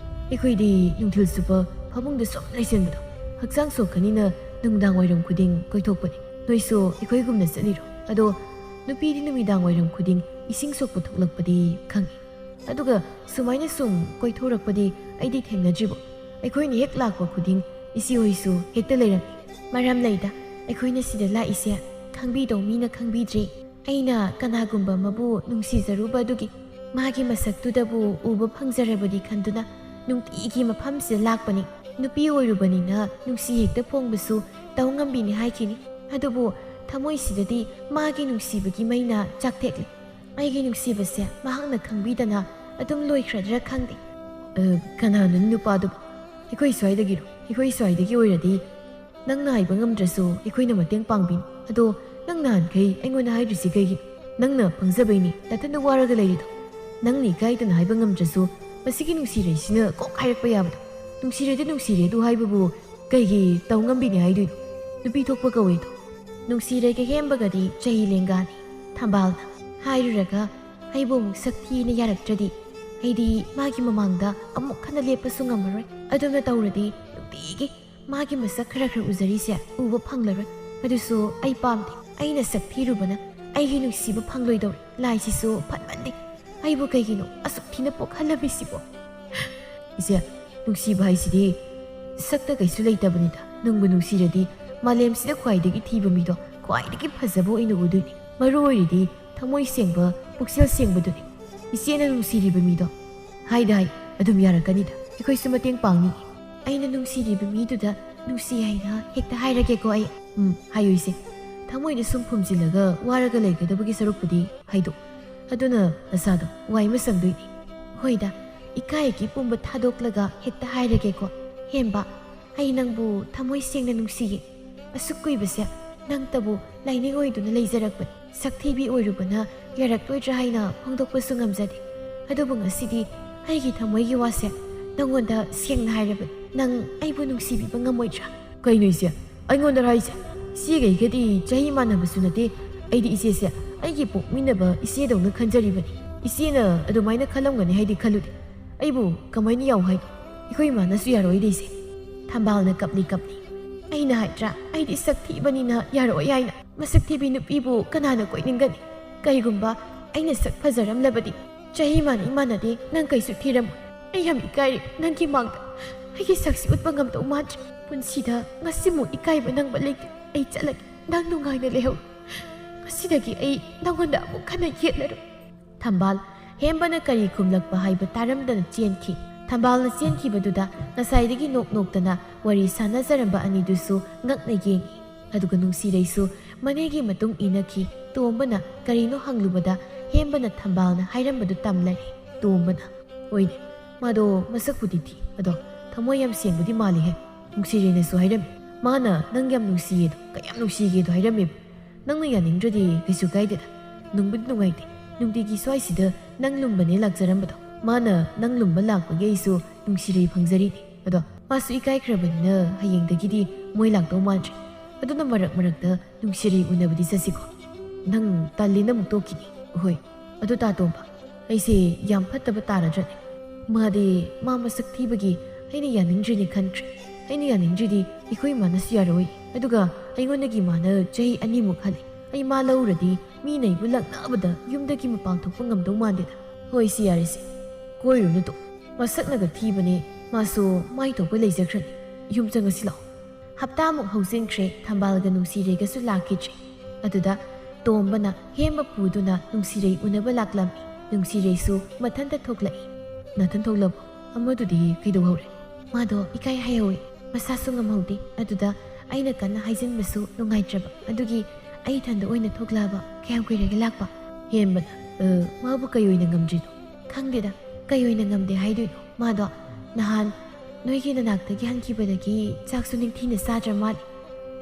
ꯑꯩꯈꯣꯏꯗꯤ ꯅꯨꯡꯊꯤꯜ ꯆꯨꯞꯄ ꯐꯃꯨꯡꯗ ꯁꯨꯝ ꯂꯩꯁꯤꯟꯕꯗꯣ ꯍꯛꯆꯥꯡ ꯁꯣꯛꯀꯅꯤꯅ ꯅꯨꯡꯗꯥꯡ ꯋꯥꯏꯔꯝ ꯈꯨꯗꯤꯡ ꯀꯣꯏꯊꯣꯛꯄꯅꯤ꯫ ꯅꯣꯏꯁꯨ ꯑꯩꯈꯣꯏꯒꯨꯝꯅ ꯆꯠꯂꯤꯔꯣ? ꯑꯗꯣ ꯅꯨꯄꯤꯗꯤ ꯅꯨꯃꯤꯗꯥꯡ ꯋꯥꯏꯔꯝ ꯈꯨꯗꯤꯡ ꯏꯁꯤꯡ ꯁꯣꯛꯄ ꯊꯣꯛꯂꯛꯄꯗꯤ ꯈꯪꯉꯤ꯫ ꯑꯗꯨꯒ ꯁꯨꯃꯥꯏꯅ ꯁꯨꯝ ꯀꯣꯏꯊꯣꯔꯛꯄꯗꯤ ꯑꯩꯗꯤ ꯊꯦꯡꯅꯗ꯭ꯔꯤꯕꯣ꯫ ꯑꯩꯈꯣꯏꯅ ꯍꯦꯛ ꯂꯥꯛꯄ ꯈꯨꯗꯤꯡ ꯏꯆꯦ ꯍꯣꯏꯁꯨ ꯍꯦꯛꯇ ꯂꯩꯔꯝꯃꯤ꯫" "ꯃꯔꯝ ꯂꯩꯗ꯫ ꯑꯩꯈꯣꯏꯅ ꯁꯤꯗ ꯂꯥꯛꯏꯁꯦ ꯈꯪꯕꯤꯗꯧ ꯃꯤꯅ ꯈꯪꯕꯤꯗ꯭ꯔꯤ꯫ ꯑꯩꯅ ꯀꯅꯥꯒꯨꯝꯕ ꯑꯃꯕꯨ ꯅꯨꯡꯁꯤꯖꯔꯨꯕ ꯑꯗꯨꯒꯤ ꯃꯥꯒꯤ ꯃꯁꯛꯇꯨꯗꯕꯨ ꯎꯕ ꯐꯪꯖꯔꯕꯗꯤ ꯈꯟꯗꯨꯅ ꯅꯨꯡꯇꯤꯒꯤ ꯃꯐꯝꯁꯤꯗ ꯂꯥꯛꯄꯅꯤ꯫ ꯅꯨꯄꯤ ꯑꯣꯏꯔꯨꯕꯅꯤꯅ ꯅꯨꯡꯁꯤ ꯍꯦꯛꯇ ꯐꯣꯡꯕꯁꯨ ꯇꯧ ꯉꯝꯕꯤꯅꯤ ꯍꯥꯏꯈꯤꯅꯤ꯫ ꯑꯗꯨꯕꯨ ꯊꯃꯣꯏꯁꯤꯗꯗꯤ ꯃꯥꯒꯤ ꯅꯨꯡꯁꯤꯕꯒꯤ ꯃꯩꯅ ꯆꯥꯛꯊꯦꯛꯂꯤ꯫ ꯑꯩꯒꯤ ꯅꯨꯡꯁꯤꯕꯁꯦ ꯃꯍꯥꯛꯅ ꯈꯪꯕꯤꯗꯅ ꯑꯗꯨꯝ ꯂꯣꯏꯈ꯭ꯔꯗ꯭ꯔꯥ ꯈꯪꯗꯦ꯫" "ꯑ, ꯀꯅꯥꯅꯣ ꯅꯨꯄꯥꯗꯨꯕꯨ? ꯑꯩꯈꯣꯏ ꯁ꯭ꯋꯥꯏꯗꯒꯤꯔꯣ? ꯑꯩꯈꯣꯏ ꯁ꯭ꯋꯥꯏꯗꯒꯤ ꯑꯣꯏꯔꯗꯤ ꯅꯪꯅ ꯍꯥꯏꯕ ꯉꯝꯗ꯭ꯔꯁꯨ ꯑꯩꯈꯣꯏꯅ ꯃꯇꯦꯡ ꯄꯥꯡꯕꯤꯅꯤ꯫ ꯑꯗꯣ ꯅꯪ ꯅꯍꯥꯟꯈꯩ ꯑꯩꯉꯣꯟꯗ ꯍꯥꯏꯗ꯭ꯔꯤꯁꯤ ꯀꯩꯒꯤꯅꯣ?" ꯅꯪꯅ ꯄꯪꯖꯕꯩꯅꯤ ꯅꯊꯟꯗ ꯋꯥꯔꯒ ꯂꯩꯔꯤꯗꯣ꯫ ꯅꯪꯅ ꯏꯀꯥꯏꯗꯅ ꯍꯥꯏꯕ ꯉꯝꯗ꯭ꯔꯁꯨ ꯃꯁꯤꯒꯤ ꯅꯨꯡꯁꯤꯔꯩꯁꯤꯅ ꯀꯣꯛ ꯍꯥꯏꯔꯛꯄ ꯌꯥꯕꯗꯣ꯫ ꯅꯨꯡꯁꯤꯔꯗꯤ ꯅꯨꯡꯁꯤꯔꯦ ꯑꯗꯨ ꯍꯥꯏꯕꯕꯨ ꯀꯩꯒꯤ ꯇꯧ ꯉꯝꯕꯤꯅꯤ ꯍꯥꯏꯗꯣꯏꯅꯣ? ꯅꯨꯄꯤ ꯊꯣꯛꯄ ꯀꯧꯋꯦꯗꯣ꯫ ꯅꯨꯡꯁꯤꯔꯩꯒ ꯍꯦꯝꯕꯒꯗꯤ ꯆꯍꯤ ꯂꯦꯡꯒꯥꯅꯤ꯫ ꯊꯝꯕꯥꯜꯅ ꯍꯥꯏꯔꯨꯔꯒ ꯑꯩꯕꯨ ꯑꯃꯨꯛ ꯁꯛ ꯊꯤꯅ ꯌꯥꯔꯛꯇ꯭ꯔꯗꯤ ꯑꯩꯗꯤ ꯃꯥꯒꯤ ꯃꯃꯥꯡꯗ ꯑꯃꯨꯛ ꯍꯟꯅ ꯂꯦꯞꯄꯁꯨ ꯉꯝꯃꯔꯣꯏ꯫ ꯑꯗꯨꯝꯅ ꯇꯧꯔꯗꯤ ꯅꯨꯡꯇꯤꯒꯤ ꯃꯥꯒꯤ ꯃꯁꯛ ꯈꯔ ꯈꯔ ꯎꯖꯔꯤꯁꯦ ꯎꯕ ꯐꯪꯂꯔꯣꯏ꯫ ꯑꯗꯨꯁꯨ ꯑꯩ ꯄꯥꯝꯗꯦ꯫ ꯑꯩꯅ ꯁꯛ ꯊꯤꯔꯨꯕꯅ ꯑꯩꯒꯤ ꯅꯨꯡꯁꯤꯕ ꯐꯪꯂꯣꯏꯗꯧꯔꯦ꯫ ꯂꯥꯏꯁꯤꯁꯨ ꯐꯠꯃꯟꯗꯦ꯫ ꯑꯩꯕꯨ ꯀꯩꯒꯤꯅꯣ ꯑꯁꯨꯛ ꯊꯤꯅ ꯄꯣꯛꯍꯜꯂꯝꯃꯤꯁꯤꯕꯣ? ꯏꯆꯦ, ꯅꯨꯡꯁꯤꯕ ꯍꯥꯏꯁꯤꯗꯤ ꯁꯛꯇ ꯀꯩꯁꯨ ꯂꯩꯇꯕꯅꯤꯗ꯫ ꯅꯪꯕꯨ ꯅꯨꯡꯁꯤꯔꯗꯤ ꯃꯥꯂꯦꯝꯁꯤꯗ ꯈ꯭ꯋꯥꯏꯗꯒꯤ ꯊꯤꯕ ꯃꯤꯗꯣ ꯈ꯭ꯋꯥꯏꯗꯒꯤ ꯐꯖꯕ ꯑꯣꯏꯅ ꯎꯗꯣꯏꯅꯤ꯫ ꯃꯔꯨ ꯑꯣꯏꯔꯤꯗꯤ ꯊꯃꯣꯏ ꯁꯦꯡꯕ, ꯄꯨꯛꯆꯦꯜ ꯁꯦꯡꯕꯗꯨꯅꯤ꯫ ꯏꯆꯦꯅ ꯅꯨꯡꯁꯤꯔꯤꯕ ꯃꯤꯗꯣ ꯍꯥꯏꯗ ꯍꯥꯏ ꯑꯗꯨꯝ ꯌꯥꯔꯛꯀꯅꯤꯗ꯫ ꯑꯩꯈꯣꯏꯁꯨ ꯃꯇꯦꯡ ꯄꯥꯡꯅꯤ꯫ ꯑꯩꯅ ꯅꯨꯡꯁꯤꯔꯤꯕ ꯃꯤꯗꯨꯗ ꯅꯨꯡꯁꯤ ꯍꯥꯏꯅ ꯍꯦꯛꯇ ꯍꯥꯏꯔꯒꯦꯀꯣ ꯑꯩ꯫ ꯎꯝ, ꯍꯥꯏꯌꯨ ꯏꯆꯦ꯫ ꯊꯃꯣꯏꯗ ꯁꯨꯝ ꯐꯨꯝꯖꯤꯜꯂꯒ ꯋꯥꯔꯒ ꯂꯩꯒꯗꯕꯒꯤ ꯁꯔꯨꯛꯄꯨꯗꯤ ꯍꯥꯏꯗꯣꯛ꯫ ꯑꯗꯨꯅ ꯅꯁꯥꯗꯣ ꯋꯥꯏ ꯑꯃ ꯁꯪꯗꯣꯏꯅꯤ꯫ ꯍꯣꯏꯗ, ꯏꯀꯥꯏꯒꯤ ꯄꯨꯝꯕ ꯊꯥꯗꯣꯛꯂꯒ ꯍꯦꯛꯇ ꯍꯥꯏꯔꯒꯦꯀꯣ꯫ ꯍꯦꯝꯕ, ꯑꯩ ꯅꯪꯕꯨ ꯊꯃꯣꯏ ꯁꯦꯡꯅ ꯅꯨꯡꯁꯤꯌꯦ꯫ ꯑꯁꯨꯛ ꯀꯨꯏꯕꯁꯦ ꯅꯪꯇꯕꯨ ꯂꯥꯏꯅꯤꯡ ꯑꯣꯏꯗꯨꯅ ꯂꯩꯖꯔꯛꯄꯅꯤ꯫ ꯁꯛꯊꯤꯕꯤ ꯑꯣꯏꯔꯨꯕꯅ ꯌꯥꯔꯛꯂꯣꯏꯗ꯭ꯔꯥ ꯍꯥꯏꯅ ꯐꯣꯡꯗꯣꯛꯄꯁꯨ ꯉꯝꯖꯗꯦ꯫ ꯑꯗꯨꯕꯨ ꯉꯁꯤꯗꯤ ꯑꯩꯒꯤ ꯊꯃꯣꯏꯒꯤ ꯋꯥꯁꯦ ꯅꯪꯉꯣꯟꯗ ꯁꯦꯡꯅ ꯍꯥꯏꯔꯕꯅꯤ꯫ ꯅꯪ ꯑꯩꯕꯨ ꯅꯨꯡꯁꯤꯕꯤꯕ ꯉꯝꯃꯣꯏꯗ꯭ꯔꯥ? ꯀꯩꯅꯣ ꯏꯆꯦ? ꯑꯩꯉꯣꯟꯗꯔ ꯍꯥꯏꯁꯦ? ꯏꯆꯦꯒ ꯑꯩꯒꯗꯤ ꯆꯍꯤ ꯃꯥꯟꯅꯕꯁꯨ ꯅꯠꯇꯦ꯫ ꯑꯩꯗꯤ ꯏꯆꯦꯁꯦ ꯑꯩꯒꯤ ꯄꯣꯛꯃꯤꯟꯅꯕ ꯏꯆꯦꯗꯧꯅ ꯈꯟꯖꯔꯤꯕꯅꯤ꯫ ꯏꯆꯦꯅ ꯑꯗꯨꯃꯥꯏꯅ ꯈꯜꯂꯝꯒꯅꯤ ꯍꯥꯏꯗꯤ ꯈꯜꯂꯨꯗꯦ꯫ ꯑꯩꯕꯨ ꯀꯃꯥꯏꯅ ꯌꯥꯎ ꯍꯥꯏꯅꯣ? ꯑꯩꯈꯣꯏ ꯏꯃꯥꯅꯁꯨ ꯌꯥꯔꯣꯏꯗ ꯏꯆꯦ꯫ ꯊꯝꯕꯥꯜꯅ ꯀꯞꯂꯤ ꯀꯞꯂꯤ꯫ ꯑꯩꯅ ꯍꯥꯏꯗ꯭ꯔꯥ, ꯑꯩꯗꯤ ꯁꯛ ꯊꯤꯕꯅꯤꯅ ꯌꯥꯔꯣꯏ ꯍꯥꯏꯅ꯫ ꯃꯁꯛ ꯊꯤꯕꯤ ꯅꯨꯄꯤꯕꯨ ꯀꯅꯥꯅ ꯀꯣꯏꯅꯤꯡꯒꯅꯤ? ꯀꯩꯒꯨꯝꯕ ꯑꯩꯅ ꯁꯛ ꯐꯖꯔꯝꯂꯕꯗꯤ ꯆꯍꯤ ꯃꯥꯟꯅꯩ ꯃꯥꯟꯅꯗꯦ ꯅꯪ ꯀꯩꯁꯨ ꯊꯤꯔꯝꯃꯣꯏ꯫ ꯑꯩ ꯌꯥꯝ ꯏꯀꯥꯏꯔꯦ ꯅꯪꯒꯤ ꯃꯥꯡꯗ꯫ ꯑꯩꯒꯤ ꯁꯛꯁꯤ ꯎꯠꯄ ꯉꯝꯗꯧ ꯃꯥꯟꯗ꯭ꯔꯦ꯫ ꯄꯨꯟꯁꯤꯗ ꯉꯁꯤꯃꯨꯛ ꯏꯀꯥꯏꯕ ꯅꯪꯕ ꯂꯩꯇꯦ꯫ ꯑꯩ ꯆꯠꯂꯒꯦ꯫ ꯅꯪ ꯅꯨꯡꯉꯥꯏꯅ ꯂꯩꯍꯧ꯫ ꯉꯁꯤꯗꯒꯤ ꯑꯩ ꯅꯪꯉꯣꯟꯗ ꯑꯃꯨꯛ ꯍꯟꯅ ꯌꯦꯠꯂꯔꯣꯏ꯫ ꯊꯝꯕꯥꯜ ꯍꯦꯝꯕꯅ ꯀꯔꯤ ꯈꯨꯝꯂꯛꯄ ꯍꯥꯏꯕ ꯇꯥꯔꯝꯗꯅ ꯆꯦꯟꯈꯤ꯫ ꯊꯝꯕꯥꯜꯅ ꯆꯦꯟꯈꯤꯕꯗꯨꯗ ꯉꯁꯥꯏꯗꯒꯤ ꯅꯣꯛ ꯅꯣꯛꯇꯅ ꯋꯥꯔꯤ ꯁꯥꯟꯅꯖꯔꯝꯕ ꯑꯅꯤꯗꯨꯁꯨ ꯉꯛꯅ ꯌꯦꯡꯉꯤ꯫ ꯑꯗꯨꯒ ꯅꯨꯡꯁꯤꯔꯩꯁꯨ ꯃꯅꯦꯒꯤ ꯃꯇꯨꯡ ꯏꯟꯅꯈꯤ꯫ ꯇꯣꯝꯕꯅ ꯀꯔꯤꯅꯣ ꯍꯪꯂꯨꯕꯗ ꯍꯦꯝꯕꯅ ꯊꯝꯕꯥꯜꯅ ꯍꯥꯏꯔꯝꯕꯗꯨ ꯇꯝꯂꯔꯦ꯫ ꯇꯣꯝꯕꯅ, "ꯍꯣꯏꯅꯦ, ꯃꯥꯗꯣ ꯃꯁꯛꯄꯨꯗꯤ ꯊꯤ, ꯑꯗꯣ ꯊꯃꯣꯏ ꯌꯥꯝ ꯁꯦꯡꯕꯗꯤ ꯃꯥꯜꯂꯤꯍꯦ꯫ ꯅꯨꯡꯁꯤꯔꯦꯅꯁꯨ ꯍꯥꯏꯔꯝꯃꯤ꯫ ꯃꯥꯅ ꯅꯪ ꯌꯥꯝ ꯅꯨꯡꯁꯤꯌꯦꯗꯣ, ꯀꯌꯥꯝ ꯅꯨꯡꯁꯤꯒꯦꯗꯣ ꯍꯥꯏꯔꯝꯃꯦꯕ꯫ ꯅꯪꯅ ꯌꯥꯅꯤꯡꯗ꯭ꯔꯗꯤ ꯀꯩꯁꯨ ꯀꯥꯏꯗꯦꯗ꯫ "ꯅꯨꯡꯕꯨꯗꯤ ꯅꯨꯡꯉꯥꯏꯇꯦ, ꯅꯨꯡꯇꯤꯒꯤ ꯁ꯭ꯋꯥꯏꯁꯤꯗ ꯅꯪ ꯂꯨꯝꯕꯅꯦ ꯂꯥꯛꯆꯔꯝꯕꯗꯣ꯫ ꯃꯥꯅ ꯅꯪ ꯂꯨꯝꯕ ꯂꯥꯛꯄꯒꯤ ꯑꯩꯁꯨ ꯅꯨꯡꯁꯤꯔꯩ ꯐꯪꯖꯔꯤꯅꯤ꯫ ꯑꯗꯣ ꯃꯥꯁꯨ ꯏꯀꯥꯏꯈ꯭ꯔꯕꯅꯤꯅ ꯍꯌꯦꯡꯗꯒꯤꯗꯤ ꯃꯣꯏ ꯂꯥꯛꯇꯧ ꯃꯥꯟꯗ꯭ꯔꯦ꯫ ꯑꯗꯨꯅ ꯃꯔꯛ ꯃꯔꯛꯇ ꯅꯨꯡꯁꯤꯔꯩ ꯎꯅꯕꯗꯤ ꯆꯠꯁꯤꯀꯣ꯫ ꯅꯪ ꯇꯜꯂꯦꯅ ꯑꯃꯨꯛ ꯇꯣꯛꯈꯤꯅꯤ꯫ ꯍꯣꯏ, ꯑꯗꯣ ꯇꯥ ꯇꯣꯝꯕ, ꯑꯩꯁꯦ ꯌꯥꯝ ꯐꯠꯇꯕ ꯇꯥꯔꯗ꯭ꯔꯅꯦ? ꯃꯥꯗꯤ ꯃꯥ ꯃꯁꯛ ꯊꯤꯕꯒꯤ ꯑꯩꯅ ꯌꯥꯅꯤꯡꯗ꯭ꯔꯤꯅꯦ ꯈꯟꯈ꯭ꯔꯦ꯫ ꯑꯩꯅ ꯌꯥꯅꯤꯡꯗ꯭ꯔꯤꯗꯤ ꯑꯩꯈꯣꯏ ꯏꯃꯥꯅꯁꯨ ꯌꯥꯔꯣꯏ꯫ ꯑꯗꯨꯒ ꯑꯩꯉꯣꯟꯗꯒꯤ ꯃꯥꯅ ꯆꯍꯤ ꯑꯅꯤꯃꯨꯛ ꯍꯜꯂꯤ꯫ ꯑꯩ ꯃꯥ ꯂꯧꯔꯗꯤ ꯃꯤꯅ ꯑꯩꯕꯨ ꯂꯛꯅꯕꯗ ꯌꯨꯝꯗꯒꯤ ꯃꯄꯥꯟ ꯊꯣꯛꯄ ꯉꯝꯗꯧ ꯃꯥꯟꯗꯦꯗ꯫ ꯍꯣꯏ, ꯁꯤ ꯌꯥꯔꯦꯁꯦ, ꯀꯣꯏꯔꯨꯅꯨ ꯇꯣ꯫ ꯃꯁꯛꯅꯒ ꯊꯤꯕꯅꯦ, ꯃꯥꯁꯨ ꯃꯥꯏ ꯊꯣꯛꯄ ꯂꯩꯖꯈ꯭ꯔꯅꯤ꯫ ꯌꯨꯝ ꯆꯪꯉꯁꯤ ꯂꯥꯛꯑꯣ꯫ ꯍꯞꯇꯥꯃꯨꯛ ꯍꯧꯖꯤꯟꯈ꯭ꯔꯦ, ꯊꯝꯕꯥꯜꯒ ꯅꯨꯡꯁꯤꯔꯩꯒꯁꯨ ꯂꯥꯛꯈꯤꯗ꯭ꯔꯦ꯫ ꯑꯗꯨꯗ ꯇꯣꯝꯕꯅ ꯍꯦꯝꯕ ꯄꯨꯗꯨꯅ ꯅꯨꯡꯁꯤꯔꯩ ꯎꯅꯕ ꯂꯥꯛꯂꯝꯃꯤ꯫ ꯅꯨꯡꯁꯤꯔꯩꯁꯨ ꯃꯊꯟꯇ ꯊꯣꯛꯂꯛꯏ꯫ "ꯅꯥꯊꯟ ꯊꯣꯛꯂꯕꯣ? ꯑꯃꯗꯨꯗꯤ ꯀꯩꯗꯧꯍꯧꯔꯦ?" "ꯃꯥꯗꯣ ꯏꯀꯥꯏ ꯍꯥꯏꯍꯧꯋꯦ, ꯃꯁꯥꯁꯨ ꯉꯝꯍꯧꯗꯦ꯫ ꯑꯗꯨꯗ ꯑꯩꯅ ꯀꯟꯅ ꯍꯥꯏꯖꯤꯟꯕꯁꯨ ꯅꯨꯡꯉꯥꯏꯇ꯭ꯔꯕ, ꯑꯗꯨꯒꯤ ꯑꯩ ꯏꯊꯟꯗ ꯑꯣꯏꯅ ꯊꯣꯛꯂꯛꯑꯕ꯫ ꯀꯌꯥꯝ ꯀꯨꯏꯔꯒꯦ ꯂꯥꯛꯄ?" ꯍꯦꯝꯕꯅ, "ꯑ, ꯃꯥꯕꯨ ꯀꯩ ꯑꯣꯏꯅ ꯉꯝꯗ꯭ꯔꯤꯅꯣ?" "ꯈꯪꯗꯦꯗ, ꯀꯩ ꯑꯣꯏꯅ ꯉꯝꯗꯦ ꯍꯥꯏꯗꯣꯏꯅꯣ? ꯃꯥꯗꯣ ꯅꯍꯥꯟ ꯅꯣꯏꯒꯤ ꯅꯅꯥꯛꯇꯒꯤ ꯍꯟꯈꯤꯕꯗꯒꯤ ꯆꯥꯛꯁꯨ ꯅꯤꯡꯊꯤꯅ ꯆꯥꯗ꯭ꯔ ꯃꯥꯜꯂꯦ꯫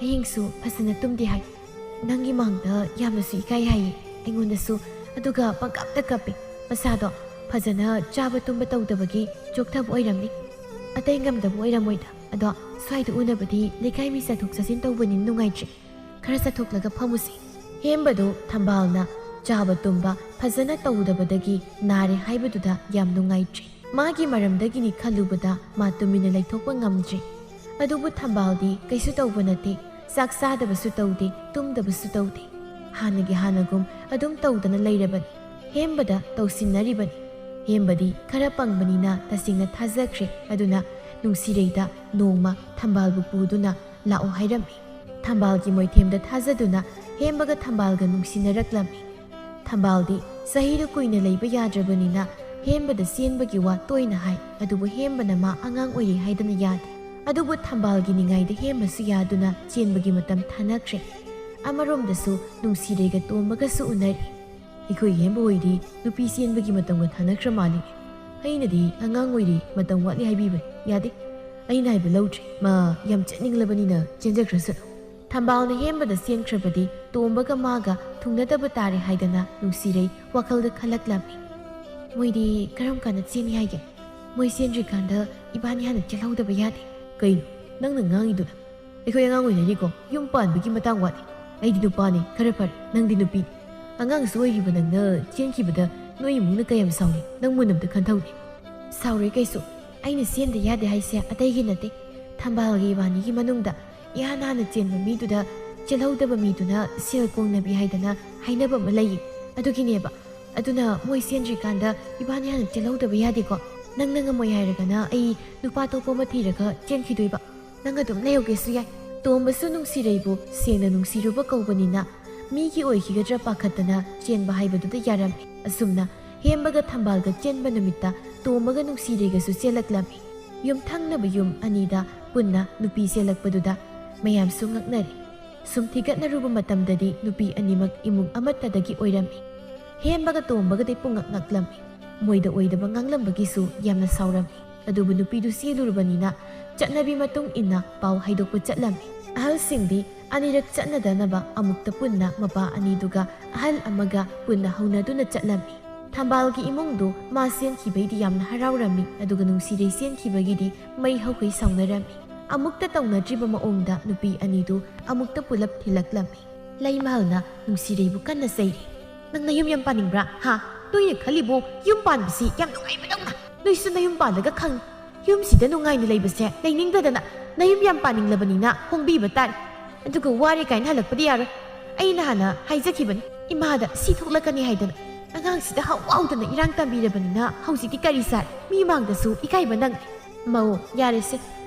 ꯑꯍꯤꯡꯁꯨ ꯐꯖꯅ ꯇꯨꯝꯗꯦ ꯍꯥꯏ꯫ ꯅꯪꯒꯤ ꯃꯥꯡꯗ ꯌꯥꯝꯅꯁꯨ ꯏꯀꯥꯏ ꯍꯥꯏꯌꯦ ꯑꯩꯉꯣꯟꯗꯁꯨ, ꯑꯗꯨꯒ ꯄꯪꯀꯞꯇ ꯀꯞꯄꯦ꯫ ꯃꯁꯥꯗꯣ ꯐꯖꯅ ꯆꯥꯕ ꯇꯨꯝꯕ ꯇꯧꯗꯕꯒꯤ ꯆꯣꯛꯊꯕ ꯑꯣꯏꯔꯝꯅꯤ꯫ ꯑꯇꯩ ꯉꯝꯗꯕ ꯑꯣꯏꯔꯝꯃꯣꯏꯗ꯫ ꯑꯗꯣ ꯁ꯭ꯋꯥꯏꯗ ꯎꯅꯕꯗꯤ ꯂꯩꯀꯥꯏ ꯃꯤ ꯆꯠꯊꯣꯛ ꯆꯠꯁꯤꯟ ꯇꯧꯕꯅꯤꯅ ꯅꯨꯡꯉꯥꯏꯇ꯭ꯔꯦ꯫ ꯈꯔ ꯆꯠꯊꯣꯛꯂꯒ ꯐꯝꯃꯨꯁꯤ꯫" ꯍꯦꯝꯕꯗꯨ ꯊꯝꯕꯥꯜꯅ ꯆꯥꯕ ꯇꯨꯝꯕ ꯐꯖꯅ ꯇꯧꯗꯕꯗꯒꯤ ꯅꯥꯔꯦ ꯍꯥꯏꯕꯗꯨꯗ ꯌꯥꯝ ꯅꯨꯡꯉꯥꯏꯇ꯭ꯔꯦ꯫ ꯃꯥꯒꯤ ꯃꯔꯝꯗꯒꯤꯅꯤ ꯈꯜꯂꯨꯕꯗ ꯃꯥ ꯇꯨꯃꯤꯟꯅ ꯂꯩꯊꯣꯛꯄ ꯉꯝꯗ꯭ꯔꯦ꯫ ꯑꯗꯨꯕꯨ ꯊꯝꯕꯥꯜꯗꯤ ꯀꯩꯁꯨ ꯇꯧꯕ ꯅꯠꯇꯦ꯫ ꯆꯥꯛ ꯆꯥꯗꯕꯁꯨ ꯇꯧꯗꯦ, ꯇꯨꯝꯗꯕꯁꯨ ꯇꯧꯗꯦ꯫ ꯍꯥꯟꯅꯒꯤ ꯍꯥꯟꯅꯒꯨꯝ ꯑꯗꯨꯝ ꯇꯧꯗꯅ ꯂꯩꯔꯕꯅꯤ꯫ ꯍꯦꯝꯕꯗ ꯇꯧꯁꯤꯟꯅꯔꯤꯕꯅꯤ꯫ ꯍꯦꯝꯕꯗꯤ ꯈꯔ ꯄꯪꯕꯅꯤꯅ ꯇꯁꯦꯡꯅ ꯊꯥꯖꯈ꯭ꯔꯦ꯫ ꯑꯗꯨꯅ ꯅꯨꯡꯁꯤꯔꯩꯗ ꯅꯣꯡꯃ ꯊꯝꯕꯥꯜꯕꯨ ꯄꯨꯗꯨꯅ ꯂꯥꯛꯑꯣ ꯍꯥꯏꯔꯝꯃꯤ꯫ ꯊꯝꯕꯥꯜꯒꯤ ꯃꯣꯏꯊꯦꯝꯗ ꯊꯥꯖꯗꯨꯅ ꯍꯦꯝꯕꯒ ꯊꯝꯕꯥꯜꯒ ꯅꯨꯡꯁꯤꯅꯔꯛꯂꯝꯃꯤ꯫ ꯊꯝꯕꯥꯜꯗꯤ ꯆꯍꯤꯗꯨ ꯀꯨꯏꯅ ꯂꯩꯕ ꯌꯥꯗ꯭ꯔꯕꯅꯤꯅ ꯍꯦꯝꯕꯗ ꯆꯦꯟꯕꯒꯤ ꯋꯥ ꯇꯣꯏꯅ ꯍꯥꯏ꯫ ꯑꯗꯨꯕꯨ ꯍꯦꯝꯕꯅ ꯃꯥ ꯑꯉꯥꯡ ꯑꯣꯏꯔꯤ ꯍꯥꯏꯗꯅ ꯌꯥꯗꯦ꯫ ꯑꯗꯨꯕꯨ ꯊꯝꯕꯥꯜꯒꯤ ꯅꯤꯡꯉꯥꯏꯗ ꯍꯦꯝꯕꯁꯨ ꯌꯥꯗꯨꯅ ꯆꯦꯟꯕꯒꯤ ꯃꯇꯝ ꯊꯥꯅꯈ꯭ꯔꯦ꯫ ꯑꯃꯔꯣꯝꯗꯁꯨ ꯅꯨꯡꯁꯤꯔꯩꯒ ꯇꯣꯝꯕꯒꯁꯨ ꯎꯅꯔꯤ꯫ "ꯑꯩꯈꯣꯏ ꯍꯦꯝꯕ ꯍꯣꯏꯗꯤ ꯅꯨꯄꯤ ꯆꯦꯟꯕꯒꯤ ꯃꯇꯝꯒ ꯊꯥꯅꯈ꯭ꯔ ꯃꯥꯜꯂꯤ꯫ ꯑꯩꯅꯗꯤ ꯑꯉꯥꯡ ꯑꯣꯏꯔꯤ, ꯃꯇꯝ ꯋꯥꯠꯂꯤ ꯍꯥꯏꯕꯤꯕꯅꯤ꯫ ꯌꯥꯗꯦ, ꯑꯩꯅ ꯍꯥꯏꯕ ꯂꯧꯗ꯭ꯔꯦ꯫ ꯃꯥ ꯌꯥꯝ ꯆꯦꯟꯅꯤꯡꯂꯕꯅꯤꯅ ꯆꯦꯟꯖꯈ꯭ꯔꯁꯅꯨ꯫" ꯊꯝꯕꯥꯜꯅ ꯍꯦꯝꯕꯗ ꯆꯦꯟꯈ꯭ꯔꯕꯗꯤ ꯇꯣꯝꯕꯒ ꯃꯥꯒ ꯊꯨꯡꯅꯗꯕ ꯇꯥꯔꯦ ꯍꯥꯏꯗꯅ ꯅꯨꯡꯁꯤꯔꯩ ꯋꯥꯈꯜꯗ ꯈꯜꯂꯛꯂꯝꯃꯤ꯫ "ꯃꯣꯏꯗꯤ ꯀꯔꯝ ꯀꯥꯟꯗ ꯆꯦꯟꯅꯤ ꯍꯥꯏꯒꯦ? ꯃꯣꯏ ꯆꯦꯟꯗ꯭ꯔꯤꯀꯥꯟꯗ ꯏꯕꯥꯅꯤ ꯍꯥꯟꯅ ꯆꯦꯜꯍꯧꯗꯕ ꯌꯥꯗꯦ꯫" "ꯀꯩꯅꯣ ꯅꯪꯅ ꯉꯥꯡꯉꯤꯗꯨꯅ? ꯑꯩꯈꯣꯏ ꯑꯉꯥꯡ ꯑꯣꯏꯅꯔꯤꯀꯣ, ꯌꯨꯝ ꯄꯥꯟꯕꯒꯤ ꯃꯇꯥꯡ ꯋꯥꯠꯂꯤ꯫ ꯑꯩꯗꯤ ꯅꯨꯄꯥꯅꯤ, ꯈꯔ ꯐꯔꯦ, ꯅꯪꯗꯤ ꯅꯨꯄꯤꯅꯤ꯫ ꯑꯉꯥꯡꯁꯨ ꯑꯣꯏꯔꯤꯕ ꯅꯪꯅ ꯆꯦꯟꯈꯤꯕꯗ ꯅꯣꯏ ꯏꯃꯨꯡꯅ ꯀꯌꯥꯝ ꯁꯥꯎꯅꯤ, ꯅꯪ ꯃꯨꯟꯅ ꯑꯝꯇ ꯈꯟꯊꯧꯅꯦ꯫" "ꯁꯥꯎꯔꯣꯏ ꯀꯩꯁꯨ꯫ ꯑꯩꯅ ꯆꯦꯟꯗ ꯌꯥꯗꯦ ꯍꯥꯏꯁꯦ ꯑꯇꯩꯒꯤ ꯅꯠꯇꯦ꯫ ꯊꯝꯕꯥꯜꯒ ꯏꯕꯥꯅꯤꯒꯤ ꯃꯅꯨꯡꯗ ꯏꯍꯥꯟ ꯍꯥꯟꯅ ꯆꯦꯟꯕ ꯃꯤꯗꯨꯗ ꯆꯦꯜꯍꯧꯗꯕ ꯃꯤꯗꯨꯅ ꯁꯦꯜ ꯀꯣꯡꯅꯕꯤ ꯍꯥꯏꯗꯅ ꯍꯥꯏꯅꯕ ꯑꯃ ꯂꯩꯌꯦ꯫ ꯑꯗꯨꯒꯤꯅꯦꯕ꯫ ꯑꯗꯨꯅ ꯃꯣꯏ ꯆꯦꯟꯗ꯭ꯔꯤꯀꯥꯟꯗ ꯏꯕꯥꯅꯤ ꯍꯥꯟꯅ ꯆꯦꯜꯍꯧꯗꯕ ꯌꯥꯗꯦꯀꯣ꯫ ꯅꯪꯅ ꯉꯝꯃꯣꯏ ꯍꯥꯏꯔꯒꯅ ꯑꯩ ꯅꯨꯄꯥ ꯑꯇꯣꯞꯄ ꯑꯃ ꯊꯤꯔꯒ ꯆꯦꯟꯈꯤꯗꯣꯏꯕ꯫ ꯅꯪ ꯑꯗꯨꯝ ꯂꯩꯍꯧꯒꯦꯁꯨ ꯌꯥꯏ꯫" ꯇꯣꯝꯕꯁꯨ ꯅꯨꯡꯁꯤꯔꯩꯕꯨ ꯁꯦꯡꯅ ꯅꯨꯡꯁꯤꯔꯨꯕ ꯀꯧꯕꯅꯤꯅ ꯃꯤꯒꯤ ꯑꯣꯏꯈꯤꯒꯗ꯭ꯔꯥ ꯄꯥꯈꯠꯇꯅ ꯆꯦꯟꯕ ꯍꯥꯏꯕꯗꯨꯗ ꯌꯥꯔꯝꯃꯤ꯫ ꯑꯁꯨꯝꯅ ꯍꯦꯝꯕꯒ ꯊꯝꯕꯥꯜꯒ ꯆꯦꯟꯕ ꯅꯨꯃꯤꯠꯇ ꯇꯣꯝꯕꯒ ꯅꯨꯡꯁꯤꯔꯩꯒꯁꯨ ꯆꯦꯜꯂꯛꯂꯝꯃꯤ꯫ ꯌꯨꯝꯊꯪꯅꯕ ꯌꯨꯝ ꯑꯅꯤꯗ ꯄꯨꯟꯅ ꯅꯨꯄꯤ ꯆꯦꯜꯂꯛꯄꯗꯨꯗ ꯃꯌꯥꯝꯁꯨ ꯉꯛꯅꯔꯦ꯫ ꯁꯨꯝ ꯊꯤꯒꯠꯅꯔꯨꯕ ꯃꯇꯝꯗꯗꯤ ꯅꯨꯄꯤ ꯑꯅꯤꯃꯛ ꯏꯃꯨꯡ ꯑꯃꯠꯇꯗꯒꯤ ꯑꯣꯏꯔꯝꯃꯤ꯫ ꯍꯦꯝꯕꯒ ꯇꯣꯝꯕꯒꯗꯤ ꯄꯨꯡꯉꯛ ꯉꯛꯂꯝꯃꯤ꯫ ꯃꯣꯏꯗ ꯑꯣꯏꯗꯕ ꯉꯥꯡꯂꯝꯕꯒꯤꯁꯨ ꯌꯥꯝꯅ ꯁꯥꯎꯔꯝꯃꯤ꯫ ꯑꯗꯨꯕꯨ ꯅꯨꯄꯤꯗꯨ ꯆꯦꯜꯂꯨꯔꯕꯅꯤꯅ ꯆꯠꯅꯕꯤ ꯃꯇꯨꯡ ꯏꯟꯅ ꯄꯥꯎ ꯍꯥꯏꯗꯣꯛꯄ ꯆꯠꯂꯝꯃꯤ꯫ ꯑꯍꯜꯁꯤꯡꯗꯤ ꯑꯅꯤꯔꯛ ꯆꯠꯅꯗꯅꯕ ꯑꯃꯨꯛꯇ ꯄꯨꯟꯅ ꯃꯄꯥ ꯑꯅꯤꯗꯨꯒ ꯑꯍꯜ ꯑꯃꯒ ꯄꯨꯟꯅ ꯍꯧꯅꯗꯨꯅ ꯆꯠꯂꯝꯃꯤ꯫ ꯊꯝꯕꯥꯜꯒꯤ ꯏꯃꯨꯡꯗꯨ ꯃꯥ ꯆꯦꯟꯈꯤꯕꯩꯗꯤ ꯌꯥꯝꯅ ꯍꯔꯥꯎꯔꯝꯃꯤ, ꯑꯗꯨꯒ ꯅꯨꯡꯁꯤꯔꯩ ꯆꯦꯟꯈꯤꯕꯒꯤꯗꯤ ꯃꯩ ꯍꯧꯈꯩ ꯁꯥꯎꯅꯔꯝꯃꯤ꯫ ꯑꯃꯨꯛꯇ ꯇꯧꯅꯗ꯭ꯔꯤꯕ ꯃꯑꯣꯡꯗ ꯅꯨꯄꯤ ꯑꯅꯤꯗꯨ ꯑꯃꯨꯛꯇ ꯄꯨꯂꯞ ꯊꯤꯜꯂꯛꯂꯝꯃꯤ꯫ ꯂꯩꯃꯍꯜꯅ ꯅꯨꯡꯁꯤꯔꯩꯕꯨ ꯀꯟꯅ ꯆꯩꯔꯤ꯫ "ꯅꯪ ꯅꯌꯨꯝ ꯌꯥꯝ ꯄꯥꯅꯤꯡꯕ꯭ꯔꯥ? ꯍꯥ? ꯅꯣꯏꯅ ꯈꯜꯂꯤꯕꯣ ꯌꯨꯝ ꯄꯥꯟꯕꯁꯤ ꯌꯥꯝ ꯅꯨꯡꯉꯥꯏꯕꯗꯧꯅ? ꯅꯣꯏꯁꯨ ꯅꯌꯨꯝ ꯄꯥꯜꯂꯒ ꯈꯪꯉꯤ꯫ ꯌꯨꯝꯁꯤꯗ ꯅꯨꯡꯉꯥꯏꯅ ꯂꯩꯕꯁꯦ ꯂꯩꯅꯤꯡꯗꯗꯅ ꯅꯌꯨꯝ ꯌꯥꯝ ꯄꯥꯅꯤꯡꯂꯕꯅꯤꯅ ꯍꯣꯡꯕꯤꯕ ꯇꯥꯔꯦ꯫ ꯑꯗꯨꯒ ꯋꯥꯔꯦ ꯀꯥꯏꯅ ꯍꯜꯂꯛꯄꯗꯤ ꯌꯥꯔꯣꯏ꯫ ꯑꯩꯅ ꯍꯥꯟꯅ ꯍꯥꯏꯖꯈꯤꯕꯅꯤ ꯏꯃꯥꯗ ꯁꯤ ꯊꯣꯛꯂꯛꯀꯅꯤ ꯍꯥꯏꯗꯅ꯫ ꯑꯉꯥꯡꯁꯤꯗ ꯍꯧ ꯍꯧꯗꯅ ꯏꯔꯥꯡ ꯇꯝꯕꯤꯔꯕꯅꯤꯅ ꯍꯧꯖꯤꯛꯇꯤ ꯀꯔꯤ ꯆꯥꯔꯦ? ꯃꯤ ꯃꯥꯡꯗꯁꯨ ꯏꯀꯥꯏꯕ ꯅꯪꯉꯦ꯫" "ꯃꯧ, ꯌꯥꯔꯦꯁꯦ꯫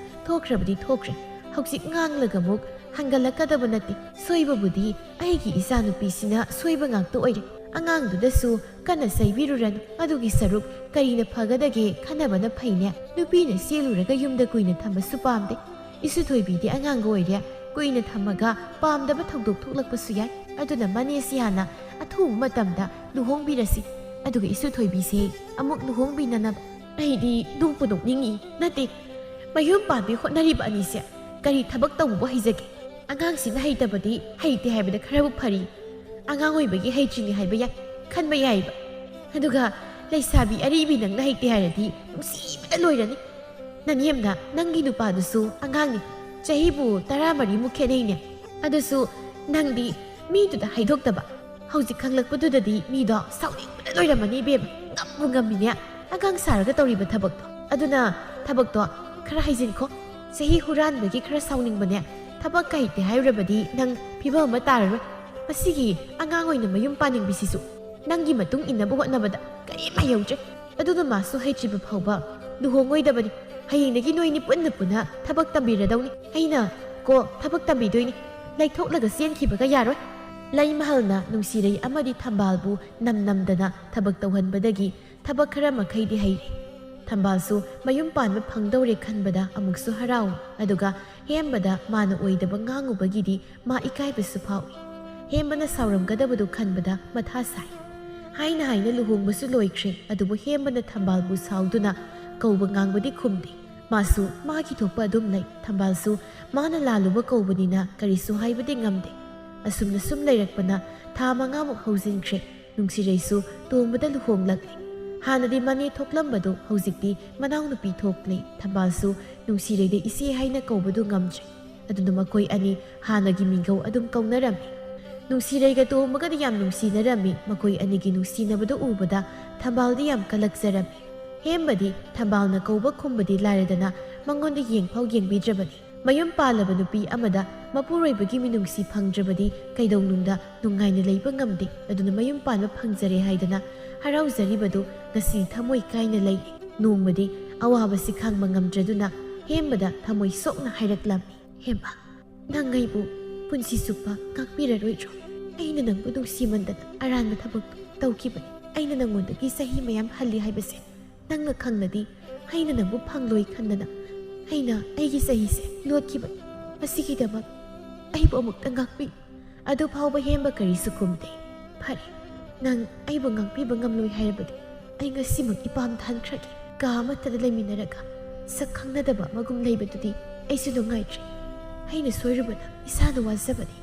ꯊꯣꯛꯈ꯭ꯔꯕꯗꯤ ꯊꯣꯛꯈ꯭ꯔꯦ꯫ ꯍꯧꯖꯤꯛ ꯉꯥꯡꯂꯒ ꯑꯃꯨꯛ ꯍꯟꯒꯠꯂꯛꯀꯗꯕ ꯅꯠꯇꯦ꯫ ꯁꯣꯏꯕꯕꯨꯗꯤ ꯑꯩꯒꯤ ꯏꯆꯥꯅꯨꯄꯤꯁꯤꯅ ꯁꯣꯏꯕ ꯉꯥꯛꯇ ꯑꯣꯏꯔꯦ꯫ ꯑꯉꯥꯡꯗꯨꯗꯁꯨ ꯀꯟꯅ ꯆꯩꯕꯤꯔꯨꯔꯅꯨ꯫ ꯑꯗꯨꯒꯤ ꯁꯔꯨꯛ ꯀꯔꯤꯅ ꯐꯒꯗꯒꯦ ꯈꯟꯅꯕꯅ ꯐꯩꯅꯦ꯫ ꯅꯨꯄꯤꯅ ꯆꯦꯜꯂꯨꯔꯒ ꯌꯨꯝꯗ ꯀꯨꯏꯅ ꯊꯝꯕꯁꯨ ꯄꯥꯝꯗꯦ꯫ ꯏꯁꯨ ꯊꯣꯏꯕꯤꯗꯤ ꯑꯉꯥꯡꯒ ꯑꯣꯏꯔꯦ꯫ ꯀꯨꯏꯅ ꯊꯝꯃꯒ ꯄꯥꯝꯗꯕ ꯊꯧꯗꯣꯛ ꯊꯣꯛꯂꯛꯄꯁꯨ ꯌꯥꯏ꯫ ꯑꯗꯨꯅ ꯃꯅꯦꯁꯤ ꯍꯥꯟꯅ ꯑꯊꯨꯕ ꯃꯇꯝꯗ ꯂꯨꯍꯣꯡꯕꯤꯔꯁꯤ꯫ ꯑꯗꯨꯒ ꯏꯁꯨ ꯊꯣꯏꯕꯤꯁꯦ ꯑꯃꯨꯛ ꯂꯨꯍꯣꯡꯕꯤꯅꯅꯕ꯫" "ꯑꯩꯗꯤ ꯅꯣꯛꯄꯨ ꯅꯣꯛꯅꯤꯡꯉꯤ꯫ ꯅꯠꯇꯦ, ꯃꯌꯨꯝ ꯄꯥꯟꯕꯤ ꯍꯣꯠꯅꯔꯤꯕ ꯑꯅꯤꯁꯦ ꯀꯔꯤ ꯊꯕꯛ ꯇꯧꯕꯕꯨ ꯍꯩꯖꯒꯦ? ꯑꯉꯥꯡꯁꯤꯅ ꯍꯩꯇꯕꯗꯤ ꯍꯩꯇꯦ ꯍꯥꯏꯕꯗ ꯈꯔꯕꯨ ꯐꯔꯤ꯫ ꯑꯉꯥꯡ ꯑꯣꯏꯕꯒꯤ ꯍꯩꯇ꯭ꯔꯤꯅꯤ ꯍꯥꯏꯕ ꯌꯥꯏ, ꯈꯟꯕ ꯌꯥꯏꯕ꯫ ꯑꯗꯨꯒ ꯂꯩꯁꯥꯕꯤ ꯑꯔꯤꯕꯤ ꯅꯪꯅ ꯍꯩꯇꯦ ꯍꯥꯏꯔꯗꯤ ꯅꯨꯡꯁꯤꯕꯗ ꯂꯣꯏꯔꯅꯤ꯫ ꯅꯅꯦꯝꯅ, ꯅꯪꯒꯤ ꯅꯨꯄꯥꯗꯨꯁꯨ ꯑꯉꯥꯡꯅꯤ, ꯆꯍꯤꯕꯨ ꯇꯔꯥꯃꯔꯤꯃꯨꯛ ꯈꯦꯠꯅꯩꯅꯦ꯫ ꯑꯗꯨꯁꯨ ꯅꯪꯗꯤ ꯃꯤꯗꯨꯗ ꯍꯥꯏꯗꯣꯛꯇꯕ꯫ ꯍꯧꯖꯤꯛ ꯈꯪꯂꯛꯄꯗꯨꯗꯗꯤ ꯃꯤꯗꯣ ꯁꯥꯎꯅꯤꯡꯕꯅ ꯂꯣꯏꯔꯝꯃꯅꯤ ꯏꯕꯦꯝꯃ꯫ ꯉꯝꯕꯨ ꯉꯝꯃꯤꯅꯦ ꯑꯉꯥꯡ ꯁꯥꯔꯒ ꯇꯧꯔꯤꯕ ꯊꯕꯛꯇꯣ꯫ ꯑꯗꯨꯅ ꯊꯕꯛꯇꯣ ꯈꯔ ꯍꯩꯖꯤꯟꯈꯣ꯫ ꯆꯍꯤ ꯍꯨꯔꯥꯟꯕꯒꯤ ꯈꯔ ꯁꯥꯎꯅꯤꯡꯕꯅꯦ꯫ ꯊꯕꯛ ꯀ ꯍꯩꯇꯦ ꯍꯥꯏꯔꯨꯔꯕꯗꯤ ꯅꯪ ꯐꯤꯕꯝ ꯑꯃ ꯇꯥꯔꯔꯣꯏ꯫ ꯃꯁꯤꯒꯤ ꯑꯉꯥꯡ ꯑꯣꯏꯅ ꯃꯌꯨꯝ ꯄꯥꯅꯤꯡꯕꯤꯁꯤꯁꯨ ꯅꯪꯒꯤ ꯃꯇꯨꯡ ꯏꯟꯅꯕ ꯍꯣꯠꯅꯕꯗ ꯀꯔꯤꯝ ꯍꯩꯍꯧꯗ꯭ꯔꯦ꯫ ꯑꯗꯨꯅ ꯃꯥꯁꯨ ꯍꯩꯇ꯭ꯔꯤꯕ ꯐꯥꯎꯕ ꯂꯨꯍꯣꯡꯉꯣꯏꯗꯕꯅꯤ꯫ ꯍꯌꯦꯡꯗꯒꯤ ꯅꯣꯏꯅꯤ ꯄꯨꯟꯅ ꯄꯨꯟꯅ ꯊꯕꯛ ꯇꯝꯕꯤꯔꯗꯧꯅꯤ꯫ ꯑꯩꯅ ꯀꯣ ꯊꯕꯛ ꯇꯝꯕꯤꯗꯣꯏꯅꯤ꯫ ꯂꯩꯊꯣꯛꯂꯒ ꯆꯦꯟꯈꯤꯕꯒ ꯌꯥꯔꯣꯏ꯫ ꯂꯩꯃꯍꯜꯅ ꯅꯨꯡꯁꯤꯔꯩ ꯑꯃꯗꯤ ꯊꯝꯕꯥꯜꯕꯨ ꯅꯝ ꯅꯝꯗꯅ ꯊꯕꯛ ꯇꯧꯍꯟꯕꯗꯒꯤ ꯊꯕꯛ ꯈꯔ ꯃꯈꯩꯗꯤ ꯍꯩꯔꯦ꯫ ꯊꯝꯕꯥꯜꯁꯨ ꯃꯌꯨꯝ ꯄꯥꯟꯕ ꯐꯪꯗꯧꯔꯦ ꯈꯟꯕꯗ ꯑꯃꯨꯛꯁꯨ ꯍꯔꯥꯎꯏ꯫ ꯑꯗꯨꯒ ꯍꯦꯝꯕꯗ ꯃꯥꯅ ꯑꯣꯏꯗꯕ ꯉꯥꯡꯉꯨꯕꯒꯤꯗꯤ ꯃꯥ ꯏꯀꯥꯏꯕꯁꯨ ꯐꯥꯎꯏ꯫ ꯍꯦꯝꯕꯅ ꯁꯥꯎꯔꯝꯒꯗꯕꯗꯨ ꯈꯟꯕꯗ ꯃꯊꯥ ꯁꯥꯏ꯫ ꯍꯥꯏꯅ ꯍꯥꯏꯅ ꯂꯨꯍꯣꯡꯕꯁꯨ ꯂꯣꯏꯈ꯭ꯔꯦ, ꯑꯗꯨꯕꯨ ꯍꯦꯝꯕꯅ ꯊꯝꯕꯥꯜꯕꯨ ꯁꯥꯎꯗꯨꯅ ꯀꯧꯕ ꯉꯥꯡꯕꯗꯤ ꯈꯨꯝꯗꯦ꯫ ꯃꯥꯁꯨ ꯃꯥꯒꯤ ꯊꯣꯛꯄ ꯑꯗꯨꯝ ꯂꯩ꯫ ꯊꯝꯕꯥꯜꯁꯨ ꯃꯥꯅ ꯂꯥꯜꯂꯨꯕ ꯀꯧꯕꯅꯤꯅ ꯀꯔꯤꯁꯨ ꯍꯥꯏꯕꯗꯤ ꯉꯝꯗꯦ꯫ ꯑꯁꯨꯝꯅ ꯁꯨꯝ ꯂꯩꯔꯛꯄꯅ ꯊꯥ ꯃꯉꯥꯃꯨꯛ ꯍꯧꯖꯤꯟꯈ꯭ꯔꯦ꯫ ꯅꯨꯡꯁꯤꯔꯩꯁꯨ ꯇꯣꯝꯕꯗ ꯂꯨꯍꯣꯡꯂꯛꯂꯦ꯫ ꯍꯥꯟꯅꯗꯤ ꯃꯅꯦ ꯊꯣꯛꯂꯝꯕꯗꯨ ꯍꯧꯖꯤꯛꯇꯤ ꯃꯅꯥꯎꯅꯨꯄꯤ ꯊꯣꯛꯂꯦ꯫ ꯊꯝꯕꯥꯜꯁꯨ ꯅꯨꯡꯁꯤꯔꯩꯗ ꯏꯆꯦ ꯍꯥꯏꯅ ꯀꯧꯕꯗꯨ ꯉꯝꯗ꯭ꯔꯦ꯫ ꯑꯗꯨꯅ ꯃꯈꯣꯏ ꯑꯅꯤ ꯍꯥꯟꯅꯒꯤ ꯃꯤꯡꯒꯧ ꯑꯗꯨꯝ ꯀꯧꯅꯔꯝꯃꯤ꯫ ꯅꯨꯡꯁꯤꯔꯩꯒ ꯇꯣꯝꯕꯒꯗꯤ ꯌꯥꯝ ꯅꯨꯡꯁꯤꯅꯔꯝꯃꯤ꯫ ꯃꯈꯣꯏ ꯑꯅꯤꯒꯤ ꯅꯨꯡꯁꯤꯅꯕꯗꯨ ꯎꯕꯗ ꯊꯝꯕꯥꯜꯗꯤ ꯌꯥꯝ ꯀꯜꯂꯛꯆꯔꯝꯃꯤ꯫ ꯍꯦꯝꯕꯗꯤ ꯊꯝꯕꯥꯜꯅ ꯀꯧꯕ ꯈꯨꯝꯕꯗꯤ ꯂꯥꯏꯔꯗꯅ ꯃꯉꯣꯟꯗ ꯌꯦꯡꯐꯥꯎ ꯌꯦꯡꯕꯤꯗ꯭ꯔꯕꯅꯤ꯫ ꯃꯌꯨꯝ ꯄꯥꯜꯂꯕ ꯅꯨꯄꯤ ꯑꯃꯗ ꯃꯄꯨꯔꯣꯏꯕꯒꯤ ꯃꯤꯅꯨꯡꯁꯤ ꯐꯪꯗ꯭ꯔꯕꯗꯤ ꯀꯩꯗꯧꯅꯨꯡꯗ ꯅꯨꯡꯉꯥꯏꯅ ꯂꯩꯕ ꯉꯝꯗꯦ꯫ ꯑꯗꯨꯅ ꯃꯌꯨꯝ ꯄꯥꯟꯕ ꯐꯪꯖꯔꯦ ꯍꯥꯏꯗꯅ ꯍꯔꯥꯎꯖꯔꯤꯕꯗꯨ ꯉꯁꯤ ꯊꯃꯣꯏ ꯀꯥꯏꯅ ꯂꯩ꯫ ꯅꯣꯡꯃꯗꯤ ꯑꯋꯥꯕꯁꯤ ꯈꯥꯡꯕ ꯉꯝꯗ꯭ꯔꯗꯨꯅ ꯍꯦꯝꯕꯗ ꯊꯃꯣꯏ ꯁꯣꯛꯅ ꯍꯥꯏꯔꯛꯂꯝꯃꯤ꯫ "ꯍꯦꯝꯕ, ꯅꯪ ꯑꯩꯕꯨ ꯄꯨꯟꯁꯤ ꯆꯨꯞꯄ ꯉꯥꯛꯄꯤꯔꯔꯣꯏꯗ꯭ꯔꯣ? ꯑꯩꯅ ꯅꯪꯕꯨ ꯅꯨꯡꯁꯤꯃꯟꯗꯅ ꯑꯔꯥꯟꯕ ꯊꯕꯛ ꯇꯧꯈꯤꯕꯅꯤ꯫ ꯑꯩꯅ ꯅꯪꯉꯣꯟꯗꯒꯤ ꯆꯍꯤ ꯃꯌꯥꯝ ꯍꯜꯂꯤ ꯍꯥꯏꯕꯁꯦ ꯅꯪꯅ ꯈꯪꯂꯗꯤ ꯑꯩꯅ ꯅꯪꯕꯨ ꯐꯪꯂꯣꯏ ꯈꯟꯗꯅ ꯑꯩꯅ ꯑꯩꯒꯤ ꯆꯍꯤꯁꯦ ꯂꯣꯠꯈꯤꯕꯅꯤ꯫ ꯃꯁꯤꯒꯤꯗꯃꯛ ꯑꯩꯕꯨ ꯑꯃꯨꯛꯇ ꯉꯥꯛꯄꯤꯌꯨ꯫" ꯑꯗꯨ ꯐꯥꯎꯕ ꯍꯦꯝꯕ ꯀꯔꯤꯁꯨ ꯈꯨꯝꯗꯦ꯫ "ꯐꯔꯦ, ꯅꯪ ꯑꯩꯕꯨ ꯉꯥꯛꯄꯤꯕ ꯉꯝꯂꯣꯏ ꯍꯥꯏꯔꯕꯗꯤ ꯑꯩ ꯉꯁꯤꯃꯛ ꯏꯄꯥꯝ ꯊꯥꯟꯈ꯭ꯔꯒꯦ꯫ ꯀꯥ ꯑꯃꯠꯇꯗ ꯂꯩꯃꯤꯟꯅꯔꯒ ꯁꯛ ꯈꯪꯅꯗꯕ ꯑꯃꯒꯨꯝ ꯂꯩꯕꯗꯨꯗꯤ ꯑꯩꯁꯨ ꯅꯨꯡꯉꯥꯏꯇ꯭ꯔꯦ꯫ ꯑꯩꯅ ꯁꯣꯏꯔꯨꯕꯅ ꯏꯁꯥꯅ ꯋꯥꯖꯕꯅꯤ꯫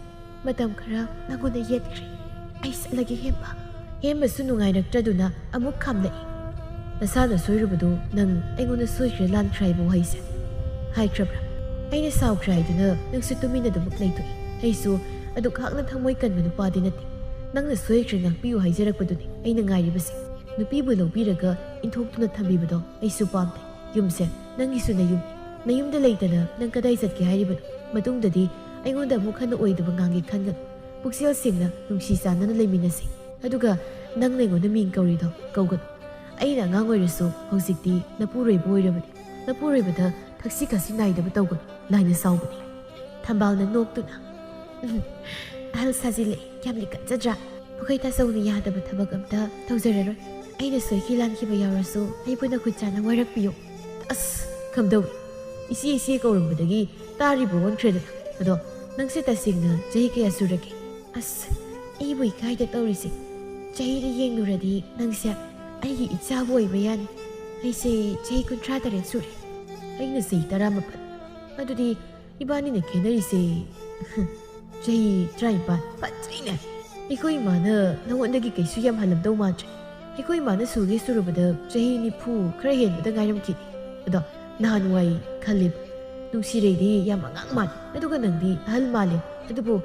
ꯃꯇꯝ ꯈꯔ ꯅꯉꯣꯟꯗ ꯌꯦꯠꯈ꯭ꯔꯦ꯫ ꯑꯩ ꯆꯠꯂꯒꯦ, ꯍꯦꯝꯕ꯫ ꯍꯦꯝꯕꯁꯨ ꯅꯨꯡꯉꯥꯏꯔꯛꯇ꯭ꯔꯗꯨꯅ ꯑꯃꯨꯛ ꯈꯥꯝꯂꯛꯏ꯫ "ꯅꯁꯥꯅ ꯁꯣꯏꯔꯨꯕꯗꯨ ꯅꯪ ꯑꯩꯉꯣꯟꯗ ꯁꯣꯏꯈ꯭ꯔꯦ ꯂꯥꯟꯈ꯭ꯔꯦ ꯍꯥꯏꯕ ꯋꯥꯍꯩꯁꯦ ꯍꯥꯏꯈ꯭ꯔꯕ꯭ꯔꯥ? ꯑꯩꯅ ꯁꯥꯎꯈ꯭ꯔꯦ ꯍꯥꯏꯗꯨꯅ ꯅꯪꯁꯨ ꯇꯨꯃꯤꯟꯅ ꯑꯗꯨꯃꯛ ꯂꯩꯊꯣꯛꯏ꯫ ꯑꯩꯁꯨ ꯑꯗꯨꯛ ꯍꯥꯛꯅ ꯊꯃꯣꯏ ꯀꯟꯕ ꯅꯨꯄꯥꯗꯤ ꯅꯠꯇꯦ꯫ ꯅꯪꯅ ꯁꯣꯏꯈ꯭ꯔꯦ ꯉꯥꯛꯄꯤꯌꯨ ꯍꯥꯏꯖꯔꯛꯄꯗꯨꯅꯤ ꯑꯩꯅ ꯉꯥꯏꯔꯤꯕꯁꯦ꯫ ꯅꯨꯄꯤꯕꯨ ꯂꯧꯕꯤꯔꯒ ꯏꯟꯊꯣꯛꯇꯨꯅ ꯊꯝꯕꯤꯕꯗꯣ ꯑꯩꯁꯨ ꯄꯥꯝꯗꯦ꯫ ꯌꯨꯝꯁꯦ ꯅꯪꯒꯤꯁꯨ ꯅꯌꯨꯝꯅꯤ꯫ ꯅꯌꯨꯝꯗ ꯂꯩꯇꯅ ꯅꯪ ꯀꯗꯥꯏ ꯆꯠꯀꯦ ꯍꯥꯏꯔꯤꯕꯅꯣ? ꯃꯇꯨꯡꯗꯗꯤ ꯑꯩꯉꯣꯟꯗ ꯑꯃꯨꯛ ꯍꯟꯅ ꯑꯣꯏꯗꯕ ꯉꯥꯡꯒꯦ ꯈꯟꯒꯅꯨ꯫ ꯄꯨꯛꯆꯦꯜ ꯁꯦꯡꯅ ꯅꯨꯡꯁꯤ ꯆꯥꯟꯅꯅ ꯂꯩꯃꯤꯟꯅꯁꯤ꯫ ꯑꯗꯨꯒ ꯅꯪꯅ ꯑꯩꯉꯣꯟꯗ ꯃꯤꯡ ꯀꯧꯔꯤꯗꯣ ꯀꯧꯒꯅꯨ꯫ ꯑꯩꯅ ꯑꯉꯥꯡ ꯑꯣꯏꯔꯁꯨ ꯍꯧꯖꯤꯛꯇꯤ ꯅꯄꯨꯔꯣꯏꯕ ꯑꯣꯏꯔꯕꯅꯤ꯫ ꯅꯄꯨꯔꯣꯏꯕꯗ ꯊꯛꯁꯤ ꯈꯥꯁꯤ ꯅꯥꯏꯗꯕ ꯇꯧꯒꯅꯨ꯫ ꯂꯥꯏꯅ ꯁꯥꯎꯕꯅꯤ꯫" ꯊꯝꯕꯥꯜꯅ ꯅꯣꯛꯇꯨꯅ, "ꯎꯝ, ꯑꯍꯜ ꯁꯥꯖꯤꯜꯂꯛꯑꯦ꯫ ꯌꯥꯝ ꯂꯤꯀꯠꯆꯗ꯭ꯔꯥ? ꯑꯩꯈꯣꯏ ꯇꯥꯆꯧꯅ ꯌꯥꯗꯕ ꯊꯕꯛ ꯑꯝꯇ ꯇꯧꯖꯔꯔꯣꯏ꯫ ꯑꯩꯅ ꯁꯣꯏꯈꯤ ꯂꯥꯟꯈꯤꯕ ꯌꯥꯎꯔꯁꯨ ꯑꯩꯕꯨ ꯅꯈꯨꯠ ꯆꯥꯅ ꯋꯥꯔꯛꯄꯤꯌꯨ꯫" "ꯑꯁ, ꯀꯝꯗꯧꯏ? ꯏꯆꯦ, ꯏꯆꯦ ꯀꯧꯔꯝꯕꯗꯒꯤ ꯇꯥꯔꯤꯕ ꯑꯣꯟꯈ꯭ꯔꯦꯗꯅ꯫ ꯑꯗꯣ ꯅꯪꯁꯦ ꯇꯁꯦꯡꯅ ꯆꯍꯤ ꯀꯌꯥ ꯁꯨꯔꯒꯦ?" "ꯑꯁ, ꯑꯩꯕꯨ ꯏꯀꯥꯏꯗ ꯇꯧꯔꯤꯁꯦ꯫ ꯆꯍꯤꯗ ꯌꯦꯡꯂꯨꯔꯗꯤ ꯅꯪꯁꯦ ꯑꯩꯒꯤ ꯏꯆꯥꯕꯨ ꯑꯣꯏꯕ ꯌꯥꯅꯤ꯫ ꯑꯩꯁꯦ ꯆꯍꯤ ꯀꯨꯟꯊ꯭ꯔꯥ ꯇꯔꯦꯠ ꯁꯨꯔꯦ꯫" "ꯑꯩꯅ ꯆꯍꯤ ꯇꯔꯥꯃꯥꯄꯜ꯫ ꯑꯗꯨꯗꯤ ꯏꯕꯥꯅꯤꯅ ꯈꯦꯠꯅꯔꯤꯁꯦ ꯆꯍꯤ ꯇꯔꯥꯅꯤꯄꯥꯜ꯫ ꯐꯖꯩꯅꯦ꯫ ꯑꯩꯈꯣꯏ ꯏꯃꯥꯅ ꯅꯉꯣꯟꯗꯒꯤ ꯀꯩꯁꯨ ꯌꯥꯝ ꯍꯜꯂꯝꯗꯧ ꯃꯥꯟꯗ꯭ꯔꯦ꯫ ꯑꯩꯈꯣꯏ ꯏꯃꯥꯅ ꯁꯨꯒꯦ ꯁꯨꯔꯕꯗ ꯆꯍꯤ ꯅꯤꯐꯨ ꯈꯔ ꯍꯦꯟꯕꯗ ꯉꯥꯏꯔꯝꯈꯤꯅꯤ꯫ ꯑꯗꯣ ꯅꯍꯥꯟꯋꯥꯏ ꯈꯜꯂꯤꯕ, ꯅꯨꯡꯁꯤꯔꯩꯗꯤ ꯌꯥꯝ ꯑꯉꯥꯡ ꯃꯥꯜꯂꯤ, ꯑꯗꯨꯒ ꯅꯪꯗꯤ ꯑꯍꯜ ꯃꯥꯜꯂꯦ꯫ ꯑꯗꯨꯕꯨ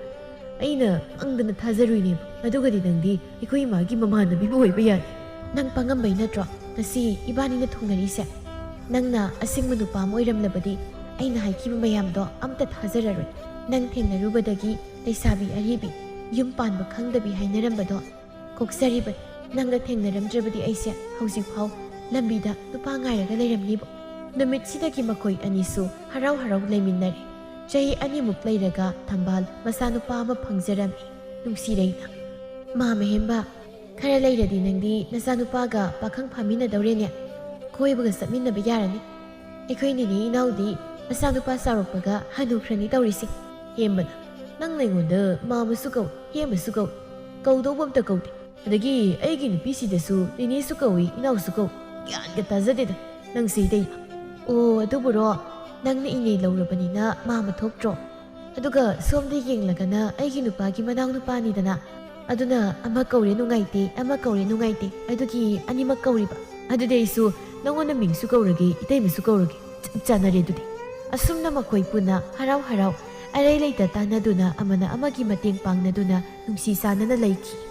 ꯑꯩꯅ ꯃꯪꯗꯅ ꯊꯥꯖꯔꯨꯏꯅꯦꯕ꯫ ꯑꯗꯨꯒꯗꯤ ꯅꯪꯗꯤ ꯑꯩꯈꯣꯏ ꯏꯃꯥꯒꯤ ꯃꯃꯥꯟꯅꯕꯤꯕꯨ ꯑꯣꯏꯕ ꯌꯥꯏ꯫" "ꯅꯪ ꯄꯪꯉꯝꯕꯩ ꯅꯠꯇ꯭ꯔꯣ ꯉꯁꯤ ꯏꯕꯥꯅꯤꯅ ꯊꯨꯡꯅꯔꯤꯁꯦ? ꯅꯪꯅ ꯑꯁꯦꯡꯕ ꯅꯨꯄꯥ ꯑꯃ ꯑꯣꯏꯔꯝꯂꯕꯗꯤ ꯑꯩꯅ ꯍꯥꯏꯈꯤꯕ ꯃꯌꯥꯝꯗꯣ ꯑꯝꯇ ꯊꯥꯖꯔꯔꯣꯏ꯫ ꯅꯪ ꯊꯦꯡꯅꯔꯨꯕꯗꯒꯤ ꯂꯩꯁꯥꯕꯤ ꯑꯔꯤꯕꯤ, ꯌꯨꯝ ꯄꯥꯟꯕ ꯈꯪꯗꯕꯤ ꯍꯥꯏꯅꯔꯝꯕꯗꯣ ꯀꯣꯛꯆꯔꯤꯕꯅꯤ꯫ ꯅꯪꯒ ꯊꯦꯡꯅꯔꯝꯗ꯭ꯔꯕꯗꯤ ꯑꯩꯁꯦ ꯍꯧꯖꯤꯛꯐꯥꯎ ꯂꯝꯕꯤꯗ ꯅꯨꯄꯥ ꯉꯥꯏꯔꯒ ꯂꯩꯔꯝꯅꯤꯕꯣ꯫" ꯅꯨꯃꯤꯠꯁꯤꯗꯒꯤ ꯃꯈꯣꯏ ꯑꯅꯤꯁꯨ ꯍꯔꯥꯎ ꯍꯔꯥꯎ ꯂꯩꯃꯤꯟꯅꯔꯦ꯫ ꯆꯍꯤ ꯑꯅꯤꯃꯨꯛ ꯂꯩꯔꯒ ꯊꯝꯕꯥꯜ ꯃꯆꯥꯅꯨꯄꯥ ꯑꯃ ꯐꯪꯖꯔꯝꯃꯤ꯫ ꯅꯨꯡꯁꯤꯔꯩꯅ, "ꯃꯥ ꯃꯍꯦꯝꯕ, ꯈꯔ ꯂꯩꯔꯗꯤ ꯅꯪꯗꯤ ꯅꯆꯥꯅꯨꯄꯥꯒ ꯄꯥꯈꯪ ꯐꯥꯃꯤꯟꯅꯗꯧꯔꯦꯅꯦ꯫ ꯀꯣꯏꯕꯒ ꯆꯠꯃꯤꯟꯅꯕ ꯌꯥꯔꯅꯤ꯫ ꯑꯩꯈꯣꯏ ꯅꯤꯅꯦ ꯏꯅꯥꯎꯗꯤ ꯃꯆꯥꯅꯨꯄꯥ ꯆꯥꯎꯔꯛꯄꯒ ꯍꯅꯨꯈ꯭ꯔꯅꯤ ꯇꯧꯔꯤꯁꯦ꯫" ꯍꯦꯝꯕꯅ, "ꯅꯪ ꯑꯩꯉꯣꯟꯗ ꯃꯥ ꯑꯃꯁꯨ ꯀꯧ, ꯍꯦꯝꯕꯁꯨ ꯀꯧ, ꯀꯧꯗꯧꯕ ꯑꯝꯇ ꯀꯧꯗꯦ꯫ ꯑꯗꯒꯤ ꯑꯩꯒꯤ ꯅꯨꯄꯤꯁꯤꯗꯁꯨ ꯅꯤꯅꯦꯁꯨ ꯀꯧꯏ, ꯏꯅꯥꯎꯁꯨ ꯀꯧꯏ꯫ ꯒ꯭ꯌꯥꯟꯒ ꯇꯥꯖꯗꯦꯗ ꯅꯪ ꯁꯤꯗꯩ꯫ ꯑꯣ, ꯑꯗꯨꯕꯨꯔꯣ, ꯅꯪꯅ ꯏꯅꯦ ꯂꯧꯔꯕꯅꯤꯅ ꯃꯥꯃ ꯊꯣꯛꯇ꯭ꯔꯣ? ꯑꯗꯨꯒ ꯁꯣꯝꯗ ꯌꯦꯡꯂꯒꯅ ꯑꯩꯒꯤ ꯅꯨꯄꯥꯒꯤ ꯃꯅꯥꯎ ꯅꯨꯄꯥꯅꯤꯗꯅ꯫ ꯑꯗꯨꯅ ꯑꯃ ꯀꯧꯔꯦ ꯅꯨꯡꯉꯥꯏꯇꯦ, ꯑꯃ ꯀꯧꯔꯦ ꯅꯨꯡꯉꯥꯏꯇꯦ, ꯑꯗꯨꯒꯤ ꯑꯅꯤꯃꯛ ꯀꯧꯔꯤꯕ꯫ ꯑꯗꯨꯗꯤ ꯑꯩꯁꯨ ꯅꯪꯉꯣꯟꯗ ꯃꯤꯡꯁꯨ ꯀꯧꯔꯒꯦ, ꯏꯇꯩꯃꯁꯨ ꯀꯧꯔꯒꯦ꯫ ꯆꯞ ꯆꯥꯅꯔꯦ ꯑꯗꯨꯗꯤ꯫ ꯑꯁꯨꯝꯅ ꯃꯈꯣꯏ ꯄꯨꯟꯅ ꯍꯔꯥꯎ ꯍꯔꯥꯎ, ꯑꯔꯩ ꯂꯩꯇ ꯇꯥꯟꯅꯗꯨꯅ, ꯑꯃꯅ ꯑꯃꯒꯤ ꯃꯇꯦꯡ ꯄꯥꯡꯅꯗꯨꯅ ꯅꯨꯡꯁꯤ ꯆꯥꯟꯅꯅ ꯂꯩꯈꯤ꯫